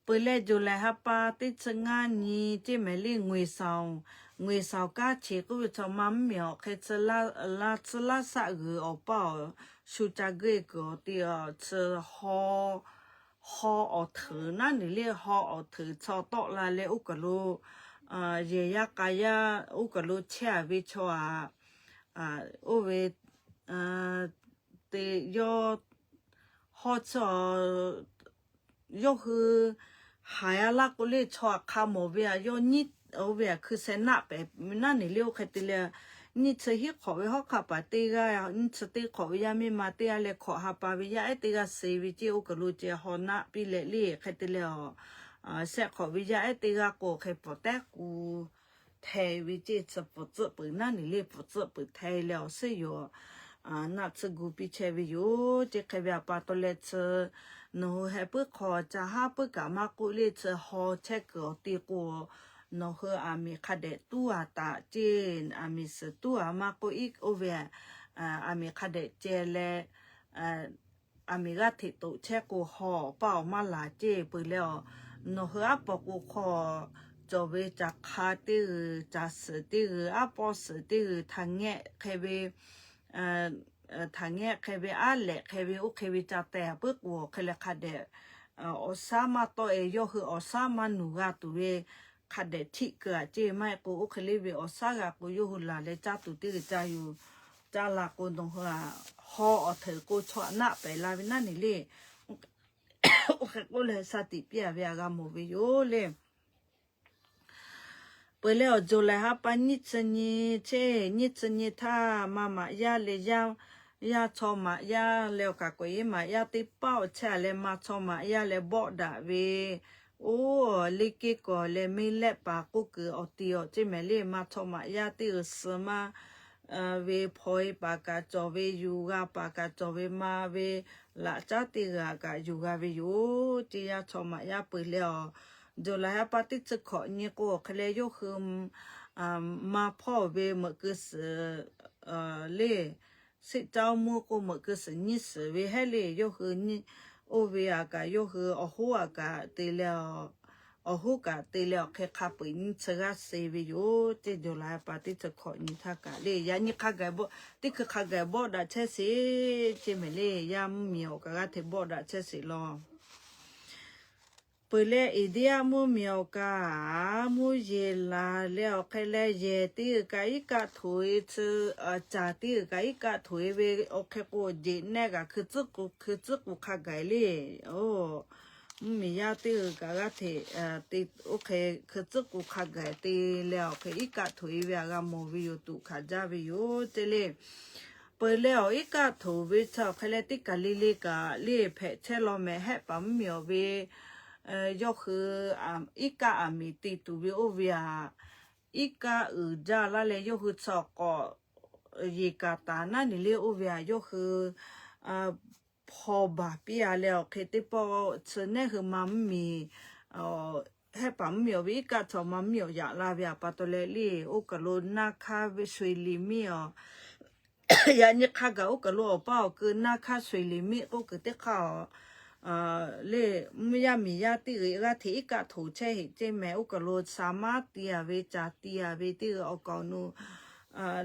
Peuˬ leh July ha pa teˇ chi ngaˇ nyi ceˇ mehˍ le, Ngui Saoˍ, Ngui Saoˍ kaˇ cheˬ k'oˆ ve chaw ma mvuhˇmiˬ awˬ hk'e chi laˇ tcuhˉ laˇ shaˆ g'uiˬ awˬ paˇ awˬ shu ca geuˆ kuiˬ awˬ te awˬ chi haw, haw awˬ hteuˍ naˉ neˬ le, haw awˬ hteuˍ chaw tawˆ la leh oˇ kaˬ lo yehˬ yaˇ k'a yaˇ oˇ kaˬ lo chehˇ a ve chaw aꞈ, oˇ ve te yawˇ haw chi yawˇ hui haiˬ a laˇ k'o le, chaw aꞈ hk'a mawˬ ve aꞈ yawˇ nyiˉ oˇ ve aꞈ hkui sheh naˆ pehˍ naˉ neˬ le. Oˇ hk'e te leh nyiˇ chi hiˉ hk'awꞈ ve hawˉ hk'aˆ paˍ teˇ g'aˇ, nyiˇ chi teˇ hk'awꞈ ve yaˇ miˇ ma teˇ g'aˇ leh hkawꞈ ha pa ve yaˇ ehˉ teˇ g'aˇ suh ve ceˇ. Oˇ kaˬ lo ceh haw naˆ piˇ leh le, hk'e te leh awˬ, shehˆ hk'awꞈ ve yaˇ ehˉ teˇ g'aˇ k'o hk'e pfuhˍ tehˉ k'u hteh ve ceˇ. Chi pfuhˍ tcuhˆ peuˬ naˉ neˬ le, pfuhˍ tcuhˆ peuˬ hteh leh awˬ suhˉ yoˬ. naˆ tsuhˇ gu piˇ chehˇ ve yoˬ. Chi hk'e ve a pa taw leh chi, nawˬ hui heh puiˉ hk'aw ca haˉ puiˉ kaꞈ maˇ k'oˆ le, chi haw chehˇ kuiˬ awˬ ti k'o, nawˬ hui aˬ miˍ hk'a dehꞈ tuˉ a taꞈ ceˇ, aˬ miˍ suhˍ tuˉ a maˇ k'oˆ iˉ oˇ ve, aˬ miˍ hk'a dehꞈ ceh leh, aˬ miˍ g'aˇ hteꞈ toꞈ chehˇ k'o, haw paˇ awˬ maˇ laˬ ceˇ peuˬ leh awˬ, nawˬ hui aˉ paw k'o hk'aw cawˬ ve caˬ hk'a teˇ g'uiˬ, caˬ suhˍ teˇ g'uiˬ, aˉ paw suhˍ teˇ g'uiˬ, htaꞈ ngehˆ hk'e ve htaꞈ ngehˆ hk'e ve, aˉ lehꞈ hk'e ve, oˇ hk'e ve ca teh a puiˉ k'o, awˬ hk'e leh hk'a dehꞈ awˬ shaˉ maˇ tawˆ e, yawˇ hui awˬ shaˉ maˇ nuˬ g'a tuˬ ve hk'a dehꞈ htiˆ keu a ceˇ. Maˇ heˆ k'o, oˇ hk'e le ve awˬ shaˉ g'a k'o, yawˇ hui laˬ leh caˇ tuˬ teˇ g'uiˬ ca yuˬ, caˇ la k'o, nawˬ hui a haw awˬ htehꞈ k'o chaw naˆ pehˍ la ve naˆ nehˬ le. Oˇ hk'e k'oˆ leh sha tiꞈ piˇ a ve a g'a mawˬ ve yoˬ le. Peuˬ leh awˬ, July ha pa nyiˇ chi nyi, cheˇ nyiˇ chi nyi htaˇ, maˇ maꞈ yaˇ leh yaˇ, yaˇ chaw maꞈ yaˇ leh awˬ kaˍ k'oꞈ yeˉ maꞈ yaˇ teˇ paˉ awˬ chehˇ a leh, maˇ chaw maꞈ yaˇ leh bawˆ daꞈ ve, oˇ, liˇ keˇ kawˬ leh meˇ lehˆ paˍ k'oˆ kuiˬ awˬ ti awˬ ceˇ mehˍ le. Maˇ chaw maꞈ yaˇ teˇ g'uiˬ suh maˇ ve hpaw e paˍ kaꞈ cawˬ ve, yuˬ g'a paˍ kaꞈ cawˬ ve, maˇ ve laꞈ caˉ teˇ g'aˇ kaꞈ yuˬ g'a ve yoˬ. Ceˇ yaˇ chaw maꞈ yaˇ peuˬ leh awˬ, July ha pa teˇ chi hkawꞈ nyi k'o, awˬ hk'e leh yawˇ hui maˇ hpawˇ ve meuꞈ keu suhˍ le, seˆ caˇ mvuhˇ k'o meuꞈ keu suhˍ nyiˇ suhˍ ve hehˉ le. Yawˇ hui nyi, oˇ ve a kaꞈ yawˇ hui awˬ hoˉ a kaꞈ te leh awˬ hoˉ kaꞈ te leh awˬ hk'e hk'a peu eˬ nyiˇ chi g'aˇ suh ve yoˬ. Ceˇ July ha pa teˇ chi hkawꞈ nyi htaˇ kaꞈ le, yaꞈ nyi hk'a gaˬ bawˆ, teˇ hkui hk'a gaˬ bawˆ daꞈ chehˇ sheˍ ceˇ mehˍ le. Yaˇ mvuhˇmiˬ awˬ kaꞈ g'aˇ hteꞈ bawˆ daꞈ chehˇ sheˍ law. Peuˬ leh India mvuhˇmiˬ awˬ kaꞈ, mvuhˇ yeˬ laˬ leh awˬ hk'e leh yehˬ teˇ g'uiˬ kaꞈ iˉ kaˆ htoꞈ e, caˬ teˇ g'uiˬ kaꞈ iˉ kaˆ htoꞈ e ve, awˬ hk'e k'o jeꞈ nehˆ kaꞈ hkui tcuhˉ k'o, hkui tcuhˉ k'o hk'a gaˬ le. Oˇ, mvuhˇmiˬ yaˇ teˇ g'uiˬ kaꞈ g'aˇ hteꞈ te, oˇ hk'e hkui tcuhˉ k'o hk'a gaˬ te leh awˬ hk'e iˉ kaˆ htoꞈ e ve a g'a mawˬ ve yoˬ, tuꞈ hkanˍ jaˇ ve yoˬ ceˇ le. Peuˬ leh awˬ iˉ kaˆ htoꞈ ve chi awˬ hk'e leh teˇ kaˬ le le kaꞈ le hpehꞈ chehˇ law mehˍ. Hehˆ paˍ mvuhˇmiˬ awˬ ve yawˇ hui iˉ kaˆ aˬ miˍ te tuˬ ve oˇ ve a, iˉ kaˆ uiˍ jaˇ laˇ leh yawˇ hui chi awˬ k'awꞈ yeˬ kaˍ taˍ naˉ nyi le oˇ ve a, yawˇ hui hpaw baˬ piˇ a leh awˬ hk'e teˇ pawˆ chi nehˉ hui maˇ mvuhˇmiˬ, hehˆ paˍ mvuhˇmiˬ awˬ ve iˉ kaˆ chaw maˇ mvuhˇmiˬ awˬ yaꞈ la ve a pa taw leh le, oˇ kaˬ lo naˇ hkaˇ ve sho e liꞈ miˇ a, yaꞈ nyi hk'a gaˬ oˇ kaˬ lo awˬ paˇ awˬ keu naˇ hkaˇ sho e liꞈ miˇ k'oˆ kuiˬ teˇ hk'aˇ a le, mvuhˇ yaˇ miˬ yaˇ teˇ g'uiˬ g'aˇ hteꞈ iˉ kaˆ htoꞈ chehˇ heꞈ ceˇ mehˍ. Oˇ kaˬ lo shaˍ maˉ ti a ve, caˬ ti a ve teˇ g'uiˬ, awˬ kaˍ awˬ nu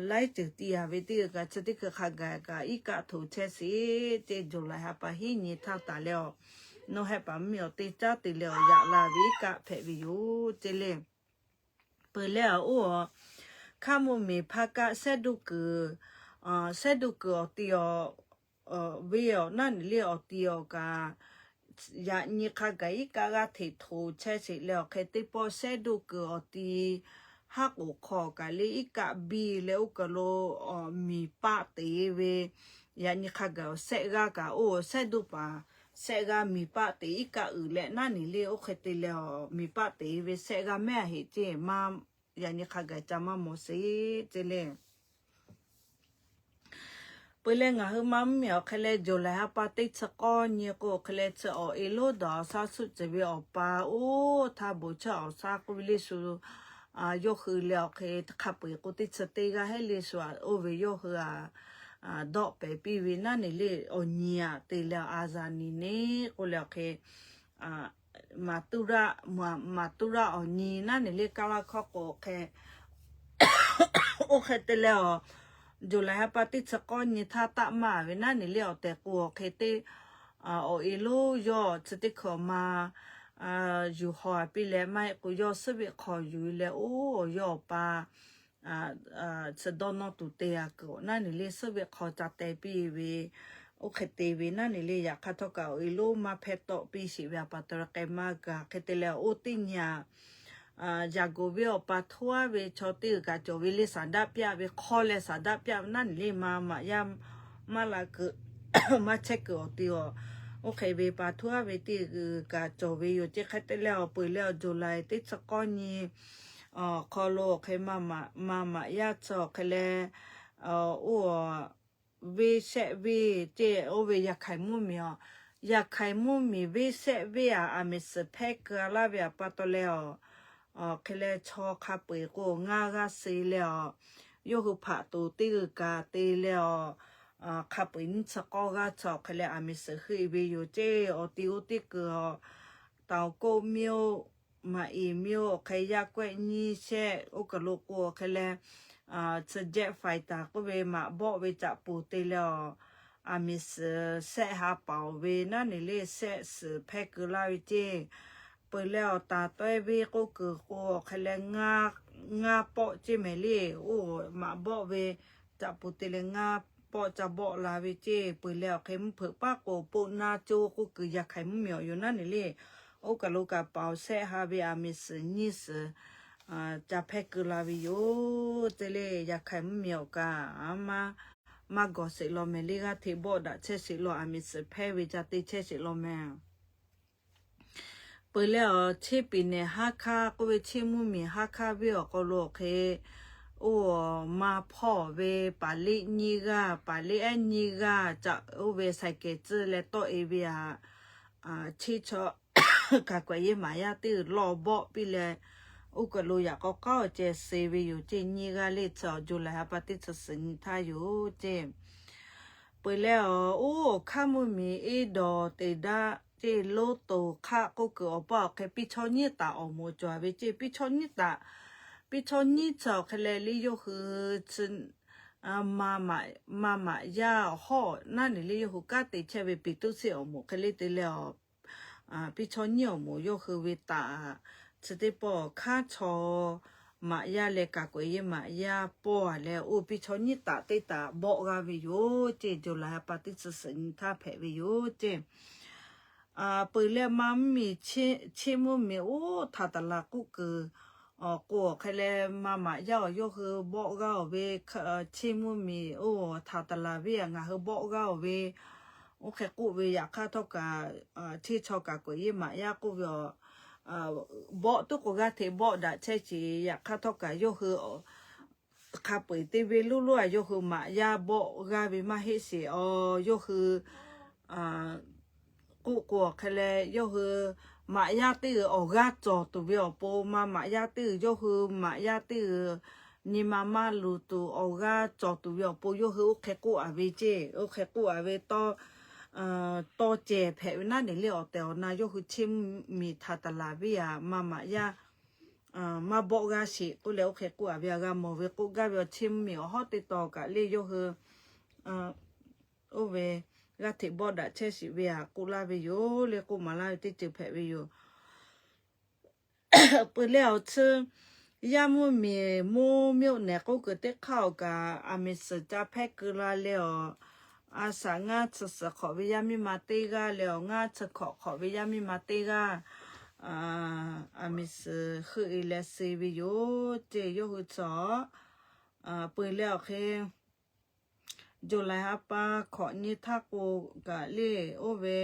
laiˉ ceuˬ ti a ve teˇ g'uiˬ kaꞈ chi teˇ hkui hk'a gaˬ kaꞈ iˉ kaˆ htoꞈ chehˇ sheˍ ceˇ. July ha pa hiˉ nyi htaˇ taˍ leh awˬ, nawˬ hehˆ paˍ mvuhˇmiˬ awˬ te caˉ te leh awˬ yaꞈ la ve iˉ kaˆ hpehꞈ ve yoˬ ceˇ le. Peuˬ leh awˬ, oˇ, hkaˇ mvuhˇmiˬ hpaˇ kaˆ shehˉ duˇ kuiˬ, shehˉ duˇ kuiˬ awˬ ti awˬ, ve awˬ naˉ nyi le awˬ ti awˬ kaꞈ, yaꞈ nyi hk'a gaˬ iˉ kaˆ g'aˇ hteꞈ htoꞈ chehˇ sheˍ leh awˬ hk'e teˇ pawˆ shehˉ duˇ kuiˬ awˬ ti haˉ k'oˍ hk'aw kaꞈ le iˉ kaˆ biˇ leh oˇ kaˬ lo miˬ paˆ te ve, yaꞈ nyi hk'a gaˬ awˬ shehˆ g'aˇ kaꞈ oˇ shehˉ duˇ paˍ shehˆ g'aˇ miˬ paˆ te iˉ kaˆ uiˍ leh naˉ nyi le oˇ hk'e te leh awˬ miˬ paˆ te ve shehˆ g'aˇ mehˉ a heꞈ ceˇ maˇ, yaꞈ nyi hk'a gaˬ ca maˇ mawˬ sheˍ ceˇ le. Peuˬ leh ngaˬ hui maˇ mvuhˇmiˬ awˬ hk'e leh July ha pa teˇ chi k'awˇ nyi k'o awˬ hk'e leh chi awˬ e lonˉ dawˬ awˬ shaˉ suˆ ceuˬ ve awˬ pa oˇ htaˇ bon chaˇ awˬ shaˉ k'oˆ ve le shu, yawˇ hui leh awˬ hk'e hk'a peu eˬ k'o teˇ chi teˇ g'aˇ heˆ le shu a, oˇ ve yawˇ hui a, dawˆ pehˍ piˇ ve naˉ nyi le awˬ nyi a te leh a zaˍ niˍ neˉ k'oˆ leh awˬ hk'e maˍ tuˇ raˆ, maˍ tuˇ raˆ awˬ nyi naˉ nyi le kaˇ laˇ hkawˇ k'o awˬ hk'e, oˇ hk'e te leh awˬ, July ha pa teˇ chi k'awˇ nyi htaˇ taˆ maˇ ve naˉ nyi le awˬ tehˬ k'o awˬ hk'e te, awˬ e lonˉ yawˇ chi teˇ hkui awˬ ma yuˬ haw a piˇ leh maˇ heˆ k'o yawˇ suhˉ ve hk'aw yuˬ leh oˇ yawˇ awˬ pa chi dawˇ nawˇ tuˬ te a kuiˬ naˉ nyi le suhˉ ve hk'aw ca teh piˇ ve, oˇ hk'e te ve naˉ nyi le yaꞈ hk'aˇ htawˇ kaꞈ awˬ e lonˉ maˇ hpehˇ tawˆ piˇ sheˍ ve a pa taw leh k'ai maˇ gaˬ hk'e te leh oˇ teˇ nyi a, yaꞈ goˍ ve awˬ pa htoˇ aˉ ve chaw teˇ g'uiˬ kaꞈ cawˬ ve le saˍ daˆ pyaˆ ve hk'aw leh saˍ daˆ pyaˆ ve naˉ nyi le maˇ maꞈ yaˇ maˇ la kuiˬ maˇ chehˇ kuiˬ awˬ te a, oˇ hk'e ve pa htoˇ aˉ ve teˇ g'uiˬ kaꞈ cawˬ ve yoˬ ceˇ. Hk'e te leh awˬ peuˬ leh awˬ July teˇ chi k'awˇ nyi awˬ hk'aw lo awˬ hk'e maˇ maꞈ yaˇ chi awˬ hk'e leh, oˇ venˇ shehˆ venˇ ceˇ, oˇ ve Yaˍhkaiˍ mvuhˇmiˬ aˬ. Yaˍhkaiˍ mvuhˇmiˬ venˇ shehˆ venˇ aˬ, aˬ miˍ suhˍ hpehˇ keu laˇ ve aˬ pa taw leh aˬ, hk'e leh chaw hk'a peu-eˬ k'o ngaˇ g'aˇ suh leh aˬ, yawˇ hui hpaꞈ toˍ teˇ g'uiˬ kaꞈ te leh aˬ, hk'a peu-eˬ nyiˇ chi k'awˇ g'aˇ chi awˬ hk'e leh aˬ miˍ suhˍ heuˆ ve yoˬ ceˇ. Awˬ ti oˇ teˇ kuiˬ aˬ, Tauˍ koˆ miˇ oˆ, Maꞈ iˍ miˇ oˆ, hk'e yaˇ kawehˆ nyiˇ shehˆ oˇ kaˬ lo k'o hk'e leh, chi jet fighter k'oˆ ve maꞈ bawˆ ve caꞈ poˬ te leh aˬ, aˬ miˍ suhˍ shehˆ ha paˍ oˬ ve naˉ neˬ le shehˆ suhˍ hpehˇ keu laˇ ve ceˇ. Peuˬ leh aˬ, taˍ tawehˇ venˇ k'oˆ kuiˬ k'o hk'e leh ngaˇ pawˆ ceˇ mehˍ le, oˇ maꞈ bawˆ ve caꞈ poˬ te leh ngaˇ pawˆ ca bawˆ la ve ceˇ. Peuˬ leh awˬ hk'e mvuhˇ hpeuꞈ paˉ k'o poˆ naˇ coˇ k'oˆ kuiˬ Yaˍhkaiˍ mvuhˇmiˬ awˬ yoˬ naˉ neˬ le. Oˇ kaˬ lo kaꞈ paˍ oˬ shehˆ ha ve aˬ miˍ suhˍ nyiˇ suhˍ ca hpehˇ keu la ve yoˬ ceˇ le. Yaˍhkaiˍ mvuhˇmiˬ awˬ kaꞈ maˇ gawˬ sheˍ law mehˍ le, g'aˇ hteꞈ bawˆ daꞈ chehˇ sheˍ law, aˬ miˍ suhˍ hpehˇ ve ca te chehˇ sheˍ law mehˍ. Peuˬ leh aˬ, Cheˇ piˍ nehˬ haˉ hkaˇ k'oˆ ve Cheˇ mvuhˇmiˬ haˉ hkaˇ venˇ awˬ hk'aw lo awˬ hk'e, oˇ, maˇ hpawˇ ve paˍ liˇ nyiˇ g'aˇ, paˍ liˇ ehˉ nyiˇ g'aˇ caꞈ oˇ ve saiˍ kehˍ tcuhˇ leh tawˆ-e ve aꞈ, Cheˇ chaw kaˍ kawehꞈ yeˇ maꞈ yaˇ teˇ g'uiˬ lawˇ bawˆ piˇ leh, oˇ kaˬ lo yaꞈ k'aw k'aˉ awˬ ceh suh ve yoˬ ceˇ. Nyiˇ g'aˇ le chi awˬ July ha pa teˇ chi suhˍ nyi htaˇ yoˬ ceˇ. Peuˬ leh aˬ, oˇ, hkaˇ mvuhˇmiˬ eˇ dawˬ teˍ daˆ ceˇ, loˉ toˍ hk'aˆ k'oˆ kuiˬ awˬ paˇ awˬ hk'e piˇ chawˇ nyiˉ taˍ awˬ moˍ cawˬ ve ceˇ. Piˇ chawˇ nyiˉ taˍ, piˇ chawˇ nyiˉ chi awˬ hk'e leh le yawˇ hui chi maˇ maꞈ yaˇ hawˉ naˉ neˬ le yawˇ hui kanˉ te chehˇ ve peˍ tuˇ seˆ awˬ moˍ hk'e le te leh aˬ, piˇ chawˇ nyiˉ awˬ moˍ yawˇ hui ve taꞈ chi teˇ pawˆ hkanˉ chaw maꞈ yaˇ leh kaˍ kawehꞈ yeˇ maꞈ yaˇ pawˇ-a leh oˇ piˇ chawˇ nyiˉ taꞈ teˇ taꞈ bawˆ g'aˇ ve yoˬ ceˇ. July ha pa teˇ chi suhˍ nyi htaˇ hpehꞈ ve yoˬ ceˇ. Peuˬ leh maˇ mvuhˇmiˬ, Cheˇ mvuhˇmiˬ oˇ htaꞈ taˍ laˬ k'oˆ kuiˬ awˬ k'o awˬ hk'e leh maˇ maꞈ yaˇ awˬ yawˇ hui bawˆ g'aˇ oˬ ve, Cheˇ mvuhˇmiˬ oˇ htaꞈ taˍ laˬ ve aꞈ ngaˬ hui bawˆ g'aˇ oˬ ve, oˇ hk'e k'oˆ ve yaꞈ hk'aˇ htawˇ kaꞈ, Cheˇ chaw kaˍ kawehꞈ yeˇ maꞈ yaˇ k'oˆ ve aˬ, bawˆ tuˉ k'o g'aˇ hteꞈ bawˆ daꞈ chehˇ sheˍ. Yaꞈ hk'aˇ htawˇ kaꞈ yawˇ hui hk'a peu-eˬ teˇ venˇ loˇ loˇ aꞈ yawˇ hui maꞈ yaˇ bawˆ g'aˇ ve maˇ heˆ sheˍ. Aˬ, yawˇ hui k'oˆ k'o awˬ hk'e leh yawˇ hui maꞈ yaˇ teˇ g'uiˬ awˬ g'aˇ cawˬ tuˬ ve awˬ pon, maˇ maꞈ yaˇ teˇ g'uiˬ yawˇ hui maꞈ yaˇ teˇ g'uiˬ nyi ma maˇ luˬ tuˬ awˬ g'aˇ cawˬ tuˬ ve awˬ pon yawˇ hui oˇ hk'e k'oˆ-a ve ceˇ. Oˇ hk'e k'oˆ-a ve tawˇ cehˬ hpehꞈ ve naˉ neˬ le awˬ tehˬ awˬ na yawˇ hui Cheˇ mvuhˇmiˬ htaꞈ taˍ laˬ ve aꞈ maˇ maꞈ yaˇ maˇ bawˆ g'aˇ sheˍ k'oˆ leh oˇ hk'e k'oˆ-a ve aꞈ g'a mawˬ ve k'oˆ gaˇ ve aˬ. Cheˇ mvuhˇmiˬ awˬ hawˉ teˇ taw kaꞈ le yawˇ hui oˇ ve g'aˇ hteꞈ bawˆ daꞈ chehˇ sheˍ ve aꞈ k'oˆ laˇ ve yoˬ le. K'oˆ maˍ laˇ ve teˇ ceuˬ hpehꞈ ve yoˬ. Peuˬ leh awˬ chi yaˇ mvuhˇmiˬ moˇ miˇ oˆ nehˬ k'oˆ kuiˬ teˇ hk'aˇ awˬ kaꞈ aˬ miˍ suhˍ ca hpehˇ keu la leh awˬ, a shaꞈ ngaˇ chi suhˍ hk'awꞈ ve yaˇ miˇ ma teˇ g'aˇ leh awˬ, ngaˇ chi hkawꞈ hk'awꞈ ve yaˇ miˇ ma teˇ g'aˇ aˬ miˍ suhˍ heuˆ-e leh suh ve yoˬ ceˇ. Yawˇ hui chi awˬ peuˬ leh awˬ hk'e July ha pa hkawꞈ nyi htaˇ k'o kaꞈ le oˇ ve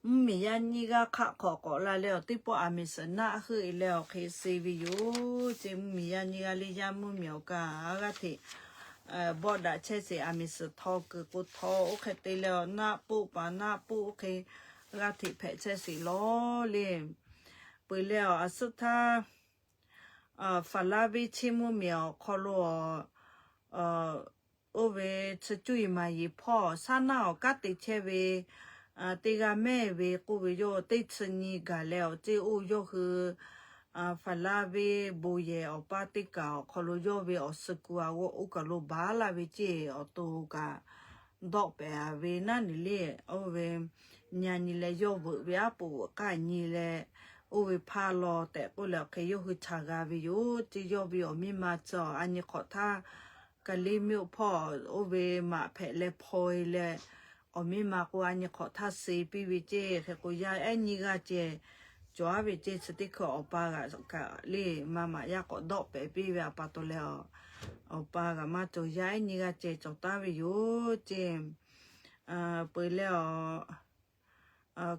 mvuhˇmiˬ yaˇ nyiˇ g'aˇ hk'aˆ hk'awꞈ k'awꞈ la leh awˬ teˇ pawˆ aˬ miˍ suhˍ naˆ heuˆ-e leh awˬ hk'e suh ve yoˬ ceˇ. Mvuhˇmiˬ yaˇ nyiˇ g'aˇ le yaˇ mvuhˇmiˬ awˬ kaꞈ g'aˇ hteꞈ bawˆ daꞈ chehˇ sheˍ. Aˬ miˍ suhˍ htaw kuiˬ k'o htaw oˇ hk'e te leh awˬ naˆ poˆ paˍ naˆ poˆ oˇ hk'e g'aˇ hteꞈ hpehꞈ chehˇ sheˍ law le. Peuˬ leh awˬ a suhˉ htaˇ Faˍ laˇ venˇ Cheˇ mvuhˇmiˬ awˬ hk'aw lo oˇ ve chi cuˇ yiˍ maˍ yiˍ hpawˇ shaˉ naˆ awˬ kanˉ te chehˇ ve teˇ g'aˇ mehˇ ve k'oˆ ve yawˇ teˇ chi nyi gaˬ leh awˬ ceˇ. Oˇ yawˇ hui Faˍ laˇ venˇ bon yehˬ awˬ paˇ teˇ kaˬ awˬ hk'aw lo yawˇ ve awˬ suh ku-a g'aw oˇ kaˬ lo baˬ laˇ ve ceˇ. Awˬ to kaꞈ dawˆ pehˍ-a ve naˉ neˬ le, oˇ ve nyi-a nyi leh yawˇ veuꞈ ve aˉ poꞈ veuꞈ k'aˇ nyi leh oˇ ve hpaˇ law tehꞈ k'oˆ leh awˬ hk'e yawˇ hui chaˬ g'a ve yoˬ ceˇ. Yawˇ ve awˬ miˇ ma chi a nyi hk'awꞈ htaˇ Kaˍliˇ miˇ oˆ hpawˇ oˇ ve maꞈ hpehꞈ leh hpaw-e leh awˬ miˇ ma k'o a nyi hk'awꞈ htaˇ suh piˇ ve ceˇ. Hk'e k'o yaˇ ehˉ nyiˇ g'aˇ ceh cawˬ-a ve ceˇ. Chi teˇ hkui awˬ pa g'aꞈ kaꞈ le maˇ maꞈ yaˇ k'awꞈ dawˆ pehˍ piˇ ve aꞈ pa taw leh awˬ, awˬ pa g'aꞈ maˇ cawˬ yaˇ ehˉ nyiˇ g'aˇ ceh cawˬ taˉ ve yoˬ ceˇ. Peuˬ leh awˬ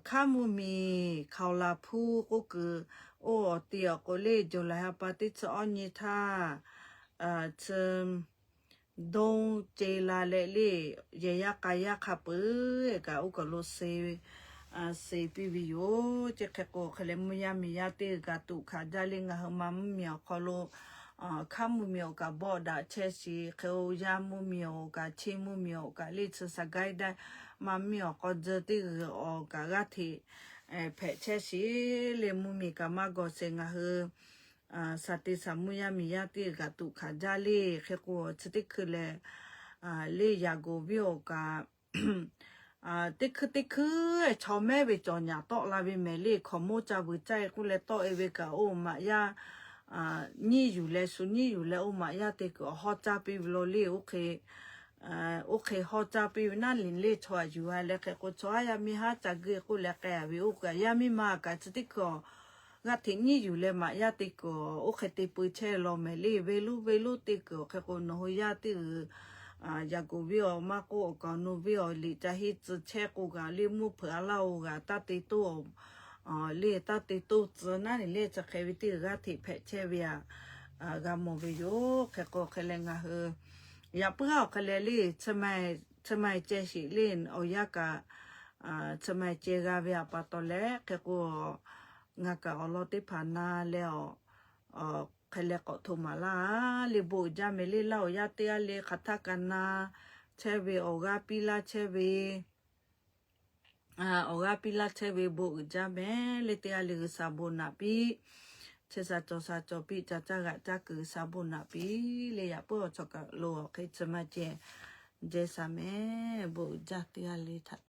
hkaˉ mvuhˇmiˬ hkaoˍ laˬ hpu k'oˆ kuiˬ oˇ awˬ ti awˬ k'o le July ha pa teˇ chi awˇ nyi htaˇ chi Dawˇ ce la leh le, yehˬ yaˇ k'a yaˇ hk'a peuˬ kaꞈ oˇ kaˬ lo se, se piˇ ve yoˬ. Chi hk'e k'o, hk'e leh mvuhˇ yaˇ miˬ yaˇ teˇ g'aˇ tuꞈ hkanˍ jaˇ le. Ngaˬ hui Manˇ mvuhˇ miˬ awˬ hk'aw lo Hkaˉ mvuhˇ miˬ awˬ kaꞈ bawˆ daꞈ chehˇ shiˍ, hk'e-o, Yaˇ mvuhˇ miˬ awˬ kaꞈ, Chiˇ mvuhˇ miˬ awˬ kaꞈ le, chi Saˍ gaˇ daˇ Manˇ mvuhˇ miˬ awˬ k'aw tcuh teˇ g'uiˬ awˬ kaꞈ g'aˇ hteꞈ hpehꞈ chehˇ shiˍ le. Mvuhˇ miˬ kaꞈ maˇ gawˬ shehˍ, ngaˬ hui shaˍ te shaˍ mvuhˇ yaˇ miˬ yaˇ teˇ g'aˇ tuꞈ hkanˍ jaˇ le. Hk'e k'o, chi teˇ hkui lehˬ, le yaꞈ g'oˍ viˉ awˬ kaꞈ teˇ hkui teˇ hkui chaw mehˉ ve cawˬ nyaꞈ tawˆ la ve mehˍ le. Hkaoˍ monˇ ca vuiˬ caˇ-e k'oˆ leh tawˆ-e ve kaꞈ, oˇ maꞈ yaˇ nyiˇ yuˬ leh shu nyiˇ yuˬ leh oˇ maꞈ yaˇ te kuiˬ awˬ hawˇ caˇ piˇ ve lo le. Oˇ hk'e hawˇ caˇ piˇ ve naˉ nyi le, chaw aꞈ yuˬ-a leh hk'e k'o, chaw aˉ yaˇ miˇ haˉ ca geuˆ k'oˆ leh k'ai-a ve, oˇ kaꞈ yaˇ miˇ ma kaꞈ chi teˇ hkui g'aˇ hteꞈ nyiˇ yuˬ leh maꞈ yaˇ te kuiˬ oˬ, oˇ hk'e te peu chehˇ law mehˍ le. Ve loˉ ve loˉ te kuiˬ awˬ hk'e k'o, nawˬ hui yaˇ teˇ g'uiˬ yaꞈ g'oˍ viˉ awˬ maˇ k'oˆ, awˬ kaˍ awˬ nu viˉ awˬ liꞈ ca henˇ tcuh chehˇ k'o g'aꞈ le, mvuhˇ hpeuꞈ a laˇ-oˬ g'aꞈ taˇ te toˇ le, taˇ te toˇ tcuh naˉ nyi le. Chi hk'e ve teˇ g'aˇ hteꞈ hpehꞈ chehˇ ve aꞈ g'a mawˬ ve yoˬ. Hk'e k'o, hk'e leh ngaˬ hui yaꞈ puiˉ awˬ hk'e leh le, chi ma-e ceh sheˍ le. Awˬ yanˇ kaꞈ chi ma-e ceh g'a ve aꞈ pa taw leh, hk'e k'o, ngaˬ kaꞈ awˬ lawn teˇ hpaˍ na leh awˬ hk'e leh k'awꞈ hto maˍ laˇ le. Bon uiˍ jaˇ mehˍ le. Laˇ awˬ yanˇ teˇ g'aˇ le hk'aˬ htaˇ kaꞈ na chehˇ ve, awˬ g'aˇ piˇ laˇ chehˇ ve awˬ g'aˇ piˇ laˇ chehˇ ve bon uiˍ jaˇ mehˍ le. Teˇ g'aˇ le G'uiˬsha bon naꞈ piˇ, chehˇ sha cawˬ sha cawˬ piˇ, ca caˇ g'aꞈ caˇ kuiˬ G'uiˬsha bon naꞈ piˇ le. Yaꞈ puiˉ awˬ cawˬ kaꞈ lo awˬ hk'e chi ma ceh jehˇ sha mehˍ. Bon uiˍ jaˇ teˇ g'aˇ le htaꞈ